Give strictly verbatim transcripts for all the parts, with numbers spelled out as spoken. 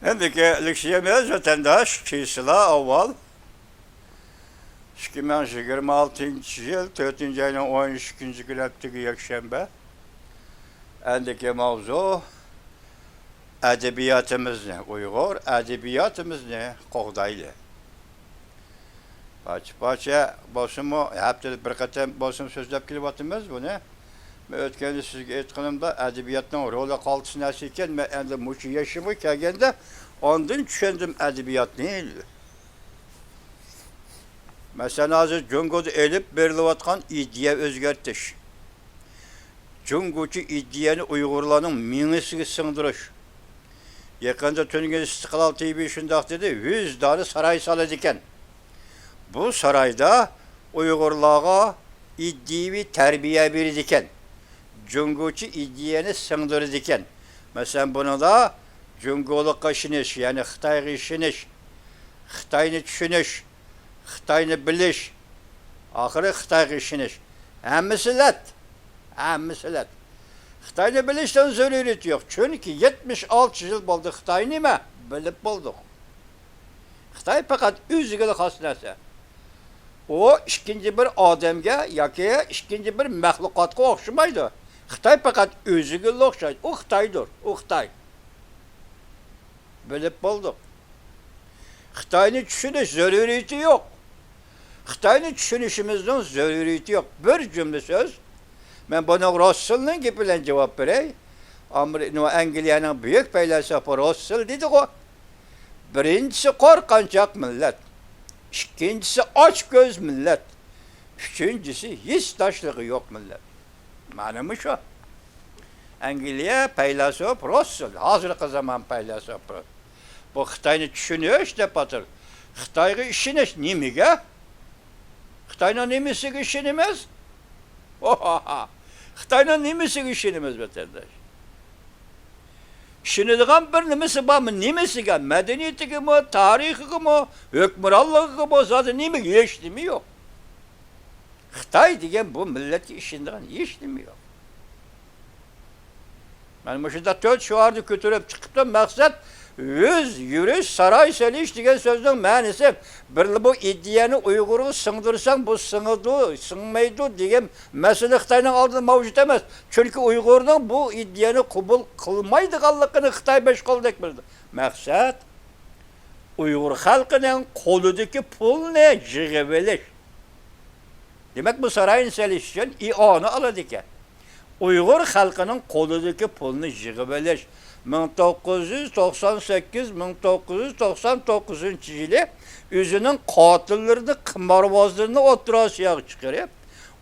ئەمدىكى لېكسىيەمىز ۋەتەنداش قىيسىلا ئاۋۋال ئىككى مىڭ يىگىرمە ئالتىنچى يىل تۆتىنچى ئاينىڭ ئون ئىككىنچى كۈنى ھەپتىگە يەكشەنبە. ئەمدىكى ماۋزۇ ئەدەبىياتىمىزنى، ئۇيغۇر ئەدەبىياتىمىزنى قوغدايلى. پارچە-پارچە بولسىمۇ، ھەپتىدە بىر قېتىم بولسىمۇ سۆزلەپ كېلىۋاتىمىز بۇنى. مەن ئۆتكەندە سىزگە ئېيتقىنىمدا، ئەدەبىياتنىڭ رولى قالتىس نەرسە ئىكەن. مەن ئەمدى مۇشۇ يېشىمغا كەلگەندە ئاندىن چۈشەندىم ئەدەبىياتنى. مەسىلەن، ھازىر جۇڭگودا ئېلىپ بېرىلىۋاتقان ئىدىيە ئۆزگەرتىش، جۇڭگوچە ئىدىيەنى ئۇيغۇرلارنىڭ مېڭىسىگە سىڭدۈرۈش. يېقىندا تۈنۈگۈن ئىستىقلال تىۋى شۇنداق دېدى، يۈز دانە ساراي سالىدىكەن. بۇ سارايدا ئۇيغۇرلارغا ئىدىيەۋى تەربىيە بېرىدىكەن. جۇڭگوچە ئىدىيەنى سىڭدۈرىدىكەن. مەسىلەن، بۇنىڭدا جۇڭگولۇققا ئىشىنىش، يەنى خىتايغا ئىشىنىش، خىتاينى چۈشىنىش، خىتاينى بىلىش، ئاخىرى خىتايغا ئىشىنىش. ھەممىسى لەت. ھەممىسى لەت. خىتاينى بىلىشنىڭ زۆرۈرىيىتى يوق. چۈنكى يەتمىش ئالتە يىل بولدى خىتاي نېمە؟ بىلىپ بولدۇق. خىتاي پەقەت ئۆزىگىلا خاس نەرسە. ئۇ ئىككىنچى بىر ئادەمگە ياكى ئىككىنچى بىر مەخلۇقاتقا ئوخشىمايدۇ. خىتاي پەقەت ئۆزىگىلا ئوخشايدۇ. ئۇ خىتايدۇر. ئۇ خىتاي. بىلىپ بولدۇق. خىتاينى چۈشىنىش زۆرۈرىيىتى يوق. خىتاينى چۈشىنىشىمىزنىڭ زۆرۈرىيىتى يوق. بىر جۈملە سۆز. مەن بۇنىڭ روسسېلنىڭ گېپى بىلەن جاۋاب بېرەي. ئامېرىكا، ئەنگلىيەنىڭ بۈيۈك پەيلاسوپى روسسېل دېدىغۇ، بىرىنچىسى قورقۇنچاق مىللەت، ئىككىنچىسى ئاچكۆز مىللەت، ئۈچىنچىسى ھېسداشلىقى يوق مىللەت. مانا مۇشۇ. ئەنگلىيە پەيلاسوپ روسسېل، ھازىرقى زامان پەيلاسوپى. بۇ خىتاينى چۈشىنىش دەپ ئاتىلىدۇ. خىتايغا ئىشىنىش نېمىگە؟ خىتاينىڭ نېمىسىگە ئىشىنىمىز؟ خىتاينىڭ نېمىسىگە ئىشىنىمىز، ۋەتەنداش؟ ئىشىنىدىغان بىر نېمىسى بارمۇ؟ نېمىسىگە؟ مەدەنىيىتىگىمۇ، تارىخىغىمۇ، ھۆكۈمرانلىقىغىمۇ، زادى نېمىگە؟ ھېچنېمە يوق. خىتاي دېگەن بۇ مىللەتكە ئىشىنىدىغان ھېچنېمە يوق. مانا مۇشۇنداق تۆت شوئارنى كۆتۈرۈپ چىقىپتۇ. مەقسەت، يۈز يۈرۈش، ساراي سېلىش دېگەن سۆزنىڭ مەنىسى، بىرلا بۇ ئىدىيەنى ئۇيغۇرغا سىڭدۈرسەڭ، بۇ سىڭىدۇ، سىڭمەيدۇ دېگەن مەسىلە خىتاينىڭ ئالدىدا مەۋجۇت ئەمەس. چۈنكى ئۇيغۇرنىڭ بۇ ئىدىيەنى قوبۇل قىلمايدىغانلىقىنى خىتاي بەش قولدەك بىلىدۇ. مەقسەت، ئۇيغۇر خەلقىنىڭ قولىدىكى پۇلنى يىغىۋېلىش. دېمەك، بۇ ساراينى سېلىش ئۈچۈن ئىئانە ئالىدىكەن. ئۇيغۇر خەلقىنىڭ قولىدىكى پۇلنى يىغىۋېلىش. مىڭ توققۇز يۈز توقسان سەككىز، مىڭ توققۇز يۈز توقسان توققۇزىنچى يىلى ئۆزىنىڭ قاتىللىرىنى، قىمارۋازلىرىنى ئوتتۇرا ئاسىياغا چىقىرىپ،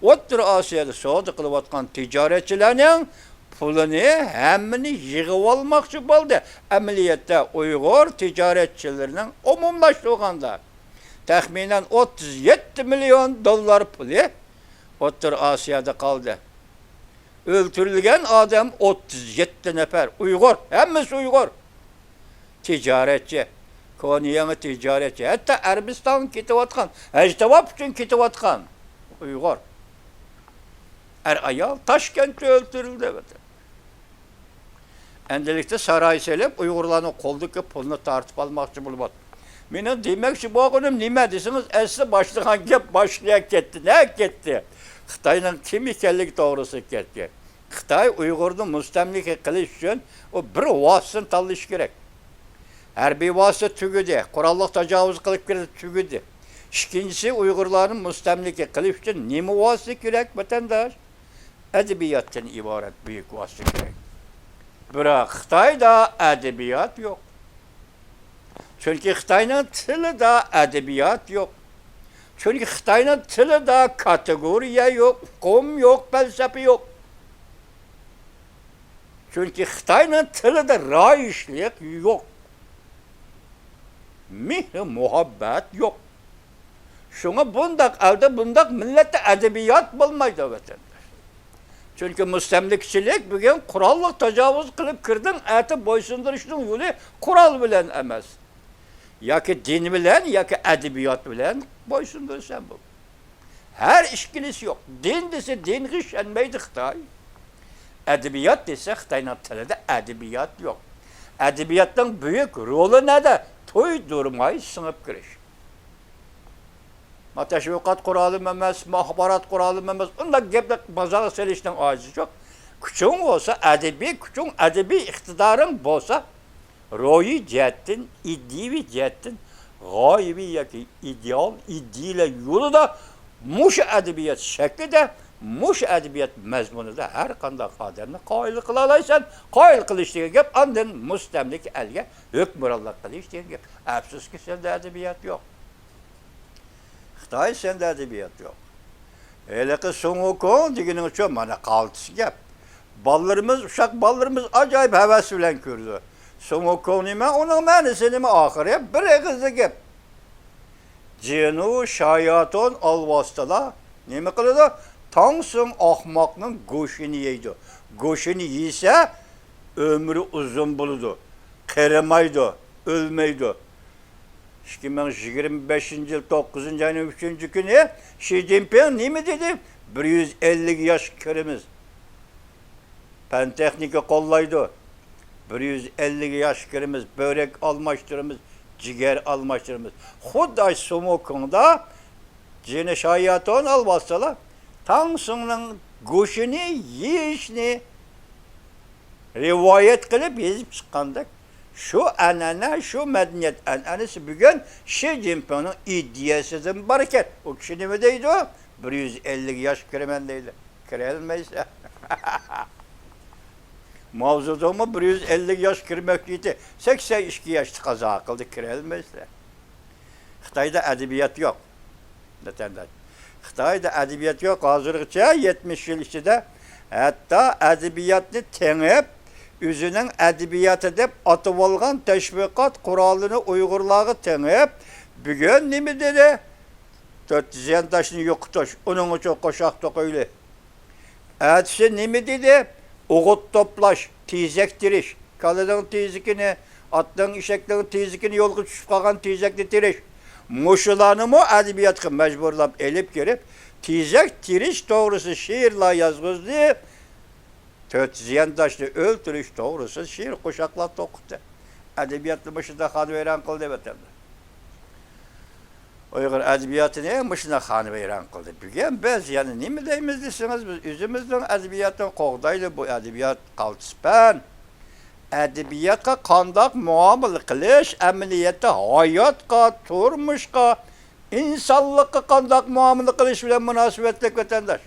ئوتتۇرا ئاسىيادا سودا قىلىۋاتقان تىجارەتچىلەرنىڭ پۇلىنى ھەممىنى يىغىۋالماقچى بولدى. ئەمەلىيەتتە ئۇيغۇر تىجارەتچىلىرىنىڭ ئومۇملاشتۇرغاندا تەخمىنەن ئوتتۇز يەتتە مىليون دوللار پۇلى ئوتتۇرا ئاسىيادا قالدى. ئۆلتۈرۈلگەن ئادەم ئوتتۇز يەتتە نەپەر ئۇيغۇر، ھەممىسى ئۇيغۇر. تىجارەتچى، كونا يېڭى تىجارەتچى، ھەتتا ئەرەبىستانغا كېتىۋاتقان، ھەج تاۋاپ ئۈچۈن كېتىۋاتقان ئۇيغۇر. ئەر-ئايال تاشكەنتتە ئۆلتۈرۈلدى. ئەمدىلىكتە ساراي سېلىپ، ئۇيغۇرلارنىڭ قولىدىكى پۇلنى تارتىپ ئالماقچى بولۇۋاتىدۇ. مېنىڭ دېمەكچى بولغىنىم نېمە دېسىڭىز، ئەسلى باشلىغان گەپ باشلىيا كەتتى، نە كەتتى؟ خىتاينىڭ كىم ئىكەنلىكى توغرىسىدا كەتتى. خىتاي ئۇيغۇرنى مۇستەملىكە قىلىش ئۈچۈن ئۇ بىر ۋاسىتىنى تاللىشى كېرەك. ھەربىي ۋاسىتە تۈگىدى، قوراللىق تاجاۋۇز قىلىپ كىردى، تۈگىدى. ئىككىنچىسى، ئۇيغۇرلارنى مۇستەملىكە قىلىش ئۈچۈن نېمە ۋاسىتە كېرەك، ۋەتەنداش؟ ئەدەبىياتتىن ئىبارەت بۈيۈك ۋاسىتە كېرەك. بىراق خىتايدا ئەدەبىيات يوق. چۈنكى خىتاينىڭ تىلىدا ئەدەبىيات يوق. چۈنكى خىتاينىڭ تىلىدا كاتېگورىيە يوق، ئۇقۇم يوق، پەلسەپە يوق. چۈنكى خىتاينىڭ تىلىدا رايىشلىق يوق. مېھرى مۇھەببەت يوق. شۇڭا بۇنداق ئەلدە، بۇنداق مىللەتتە ئەدەبىيات بولمايدۇ، ۋەتەنداش. چۈنكى مۇستەملىكىچىلىك بۈگۈن قوراللىق تاجاۋۇز قىلىپ كىردىڭ، ئەتە بويسۇندۇرۇشنىڭ يولى قورال بىلەن ئەمەس. ياكى دىن بىلەن، ياكى ئەدەبىيات بىلەن بويسۇندۇرساڭ بولدى. ھەر ئىككىلىسى يوق. دىن دېسە، دىنغا ئىشەنمەيدۇ خىتاي. ئەدەبىيات دېسە، خىتاينىڭ تىلىدا ئەدەبىيات يوق. ئەدەبىياتنىڭ بۈيۈك رولى نەدە؟ تۇيدۇرماي سىڭىپ كىرىش. ما تەشۋىقات قورالىمۇ ئەمەس، ما ئاخبارات قورالىمۇ ئەمەس، ئۇنداق گەپلەر بازارغا سېلىشنىڭ ھاجىتى يوق. كۈچۈڭ بولسا، ئەدەبىي كۈچۈڭ، ئەدەبىي ئىقتىدارىڭ بولسا، روھىي جەھەتتىن، ئىدىيىۋى جەھەتتىن، غايىۋى ياكى ئىدېئال ئىدىيەلەر يولىدا مۇشۇ ئەدەبىيات شەكلىدە، مۇشۇ ئەدەبىيات مەزمۇنىدا ھەر قانداق ئادەمنى قايىل قىلالايسەن. قايىل قىلىش دېگەن گەپ ئاندىن مۇستەملىكە ئەلگە ھۆكۈمرانلىق قىلىش دېگەن گەپ. ئەپسۇسكى، سەندە ئەدەبىيات يوق. خىتاي، سەندە ئەدەبىيات يوق. ھېلىقى سۇڭ ۋۇكۇڭ دېگىنىڭچۇ، مانا قالتىس گەپ. بالىلىرىمىز، ئۇششاق بالىلىرىمىز ئاجايىپ ھەۋەس بىلەن كۆرىدۇ. سۇڭ ۋۇكۇڭ نېمە، ئۇنىڭ مەنىسى نېمە ئاخىرى؟ بىر ئېغىزدا گەپ. جىنۇ شاياتون ئالۋاستىلار نېمە قىلىدۇ؟ تاڭسۇڭ ئاخماقنىڭ گۆشىنى يەيدۇ. گۆشىنى يېسە، ئۆمرى ئۇزۇن بولىدۇ. قېرىمايدۇ، ئۆلمەيدۇ. ئىككى مىڭ يىگىرمە بەشىنچى يىل توققۇزىنچى ئاينىڭ ئۈچىنچى كۈنى شى جىنپىڭ نېمە دېدى؟ بىر يۈز ئەللىك ياشقا كىرىمىز. پەن تېخنىكا قوللايدۇ. بىر يۈز ئەللىك ياشقا كىرىمىز، بۆرەك ئالماشتۇرىمىز، جىگەر ئالماشتۇرىمىز. خۇددى سۇمۇ كۇڭدا جىنى شاياتون ئالۋاستىلار تاڭسۇڭنىڭ گۆشىنى يېيىشنى رىۋايەت قىلىپ يېزىپ چىققاندەك، شۇ ئەنئەنە، شۇ مەدەنىيەت ئەنئەنىسى بۈگۈن شى جىنپىڭنىڭ ئىدىيەسىدىن بار ئىكەن. ئۇ كىشى نېمە دەيدۇ؟ بىر يۈز ئەللىك ياش كىرىمەن دەيدۇ. كىرەلمەيسەن. ماۋزېدۇڭمۇ بىر يۈز ئەللىك ياش كىرمەكچى ئىدى. سەكسەن ئىككى ياشتا قازا قىلدى، كىرەلمەيسەن. خىتايدا ئەدەبىيات يوق، ۋەتەنداش. خىتايدا ئەدەبىيات يوق. ھازىرغىچە يەتمىش يىل ئىچىدە ھەتتا ئەدەبىياتنى تېڭىپ، ئۆزىنىڭ ئەدەبىياتى دەپ ئاتىۋالغان تەشۋىقات قورالىنى ئۇيغۇرلارغا تېڭىپ، بۈگۈن نېمە دېدى؟ تۆت زىيانداشنى يوقىتىش، ئۇنىڭ ئۈچۈن قوشاق توقۇيلى. ئەتىسى نېمە دېدى؟ ئوغۇت توپلاش، تېزەك تېرىش، كالىنىڭ تېزىكىنى، ئاتنىڭ، ئېشەكنىڭ تېزىكىنى، يولغا چۈشۈپ قالغان تېزەكنى تېرىش. مۇشۇلارنىمۇ ئەدەبىياتقا مەجبۇرلاپ ئېلىپ كىرىپ، تېزەك تېرىش توغرىسىدا شېئىرلار يازغۇزدى. تۆت زىيانداشنى ئۆلتۈرۈش توغرىسىدا شېئىر قوشاقلار توقۇتتى. ئەدەبىياتنى مۇشۇنداق خانىۋەيران قىلدى ۋەتەندە. ئۇيغۇر ئەدەبىياتىنى مۇشۇنداق خانىۋەيران قىلدى. بۈگۈن بىز يەنە نېمە دەيمىز دېسىڭىز، بىز ئۆزىمىزنىڭ ئەدەبىياتىنى قوغدايلى، بۇ ئەدەبىيات قالتىس پەن. ئەدەبىياتقا قانداق مۇئامىلە قىلىش، ئەمەلىيەتتە ھاياتقا، تۇرمۇشقا، ئىنسانلىققا قانداق مۇئامىلە قىلىش بىلەن مۇناسىۋەتلىك، ۋەتەنداش.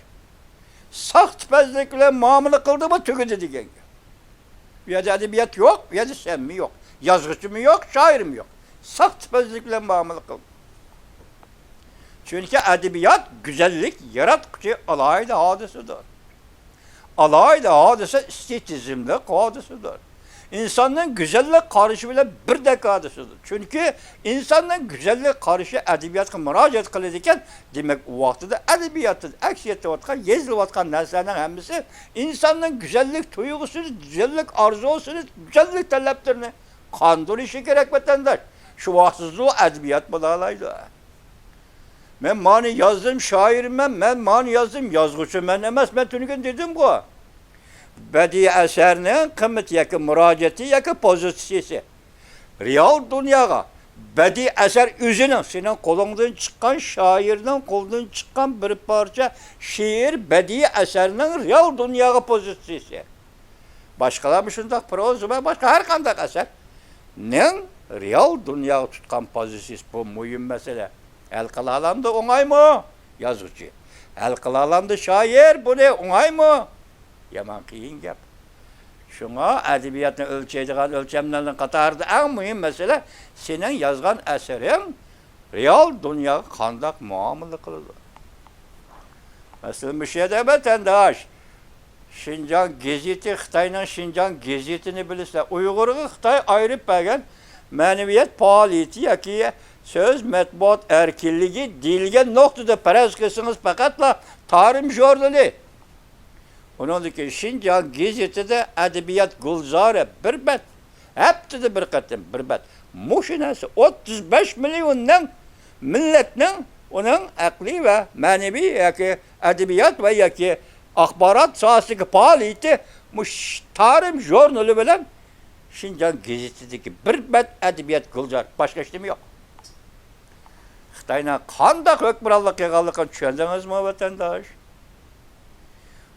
ساختىپەزلىك بىلەن مۇئامىلە قىلدىمۇ، تۈگىدى دېگەن گەپ. ئۇ يەردە ئەدەبىيات يوق، ئۇ يەردە سەنمۇ يوق، يازغۇچىمۇ يوق، شائىرمۇ يوق. ساختىپەزلىك بىلەن مۇئامىلە قىلدى. چۈنكى ئەدەبىيات گۈزەللىك ياراتقۇچى ئالاھىدە ھادىسىدۇر. ئالاھىدە ھادىسە ئېستېتىزملىق ھادىسىدۇر. ئىنساننىڭ گۈزەللىك قارىشى بىلەن بىردەك ھادىسىدۇر. چۈنكى ئىنساننىڭ گۈزەللىك قارىشى ئەدەبىياتقا مۇراجىئەت قىلىدىكەن. دېمەك، ئۇ ۋاقتىدا ئەدەبىياتتىن ئەكس ئېتىۋاتقان، يېزىلىۋاتقان نەرسىلەرنىڭ ھەممىسى ئىنساننىڭ گۈزەللىك تۇيغۇسىنى، گۈزەللىك ئارزۇسىنى، گۈزەللىك تەلەپلىرىنى قاندۇرۇشى كېرەك، ۋەتەنداش. شۇ ۋاقىتسىزلا ئەدەبىيات بولالايدۇ. مەن مانى يازدىم، شائىرمەن، مەن مانى يازدىم، يازغۇچىمەن ئەمەس، مەن تۈنۈگۈن دېدىمغۇ. بەدىئىي ئەسەرنىڭ قىممىتى ياكى مۇراجىئىتى ياكى پوزىتسىيىسى. رېئال دۇنياغا بەدىئىي ئەسەر ئۆزىنىڭ، سېنىڭ قولۇڭدىن چىققان، شائىرنىڭ قولىدىن چىققان بىر پارچە شېئىر، بەدىئىي ئەسەرنىڭ رېئال دۇنياغا پوزىتسىيىسى. باشقىلارمۇ شۇنداق، پروزا ۋە باشقا ھەر قانداق ئەسەرنىڭ رېئال دۇنياغا تۇتقان پوزىتسىيىسى، بۇ مۇھىم مەسىلە. ھەل قىلالامدۇ ئوڭايمۇ يازغۇچى؟ ھەل قىلالامدۇ شائىر بۇنى ئوڭايمۇ؟ يامان قىيىن گەپ. شۇڭا ئەدەبىياتنى ئۆلچەيدىغان ئۆلچەملەرنىڭ قاتارىدا ئەڭ مۇھىم مەسىلە، سېنىڭ يازغان ئەسىرىڭ رېئال دۇنياغا قانداق مۇئامىلە قىلىدۇ؟ مەسىلەن، مۇشۇ يەردە ۋەتەنداش، شىنجاڭ گېزىتى، خىتاينىڭ شىنجاڭ گېزىتىنى بىلىسىلەر. ئۇيغۇرغا خىتاي ئايرىپ بەرگەن مەنىۋىيەت پائالىيىتى ياكى سۆز، مەتبۇئات ئەركىنلىكى دېيىلگەن نۇقتىدا پەرەز قىلسىڭىز، پەقەتلا تارىم ژۇرنىلى. ئۇنىڭدىن كېيىن شىنجاڭ گېزىتىدە ئەدەبىيات گۈلزارى بىر بەت، ھەپتىدە بىر قېتىم بىر بەت. مۇشۇ نەرسە ئوتتۇز بەش مىليوننىڭ، مىللەتنىڭ، ئۇنىڭ ئەقلىي ۋە مەنىۋى ياكى ئەدەبىيات ۋە ياكى ئاخبارات ساھەسىدىكى پائالىيىتى مۇشۇ تارىم ژۇرنىلى بىلەن شىنجاڭ گېزىتىدىكى بىر بەت ئەدەبىيات گۈلزار، باشقا ھېچنېمە يوق. خىتاينىڭ قانداق ھۆكۈمرانلىق قىلغانلىقىنى چۈشەندىڭىزمۇ، ۋەتەنداش؟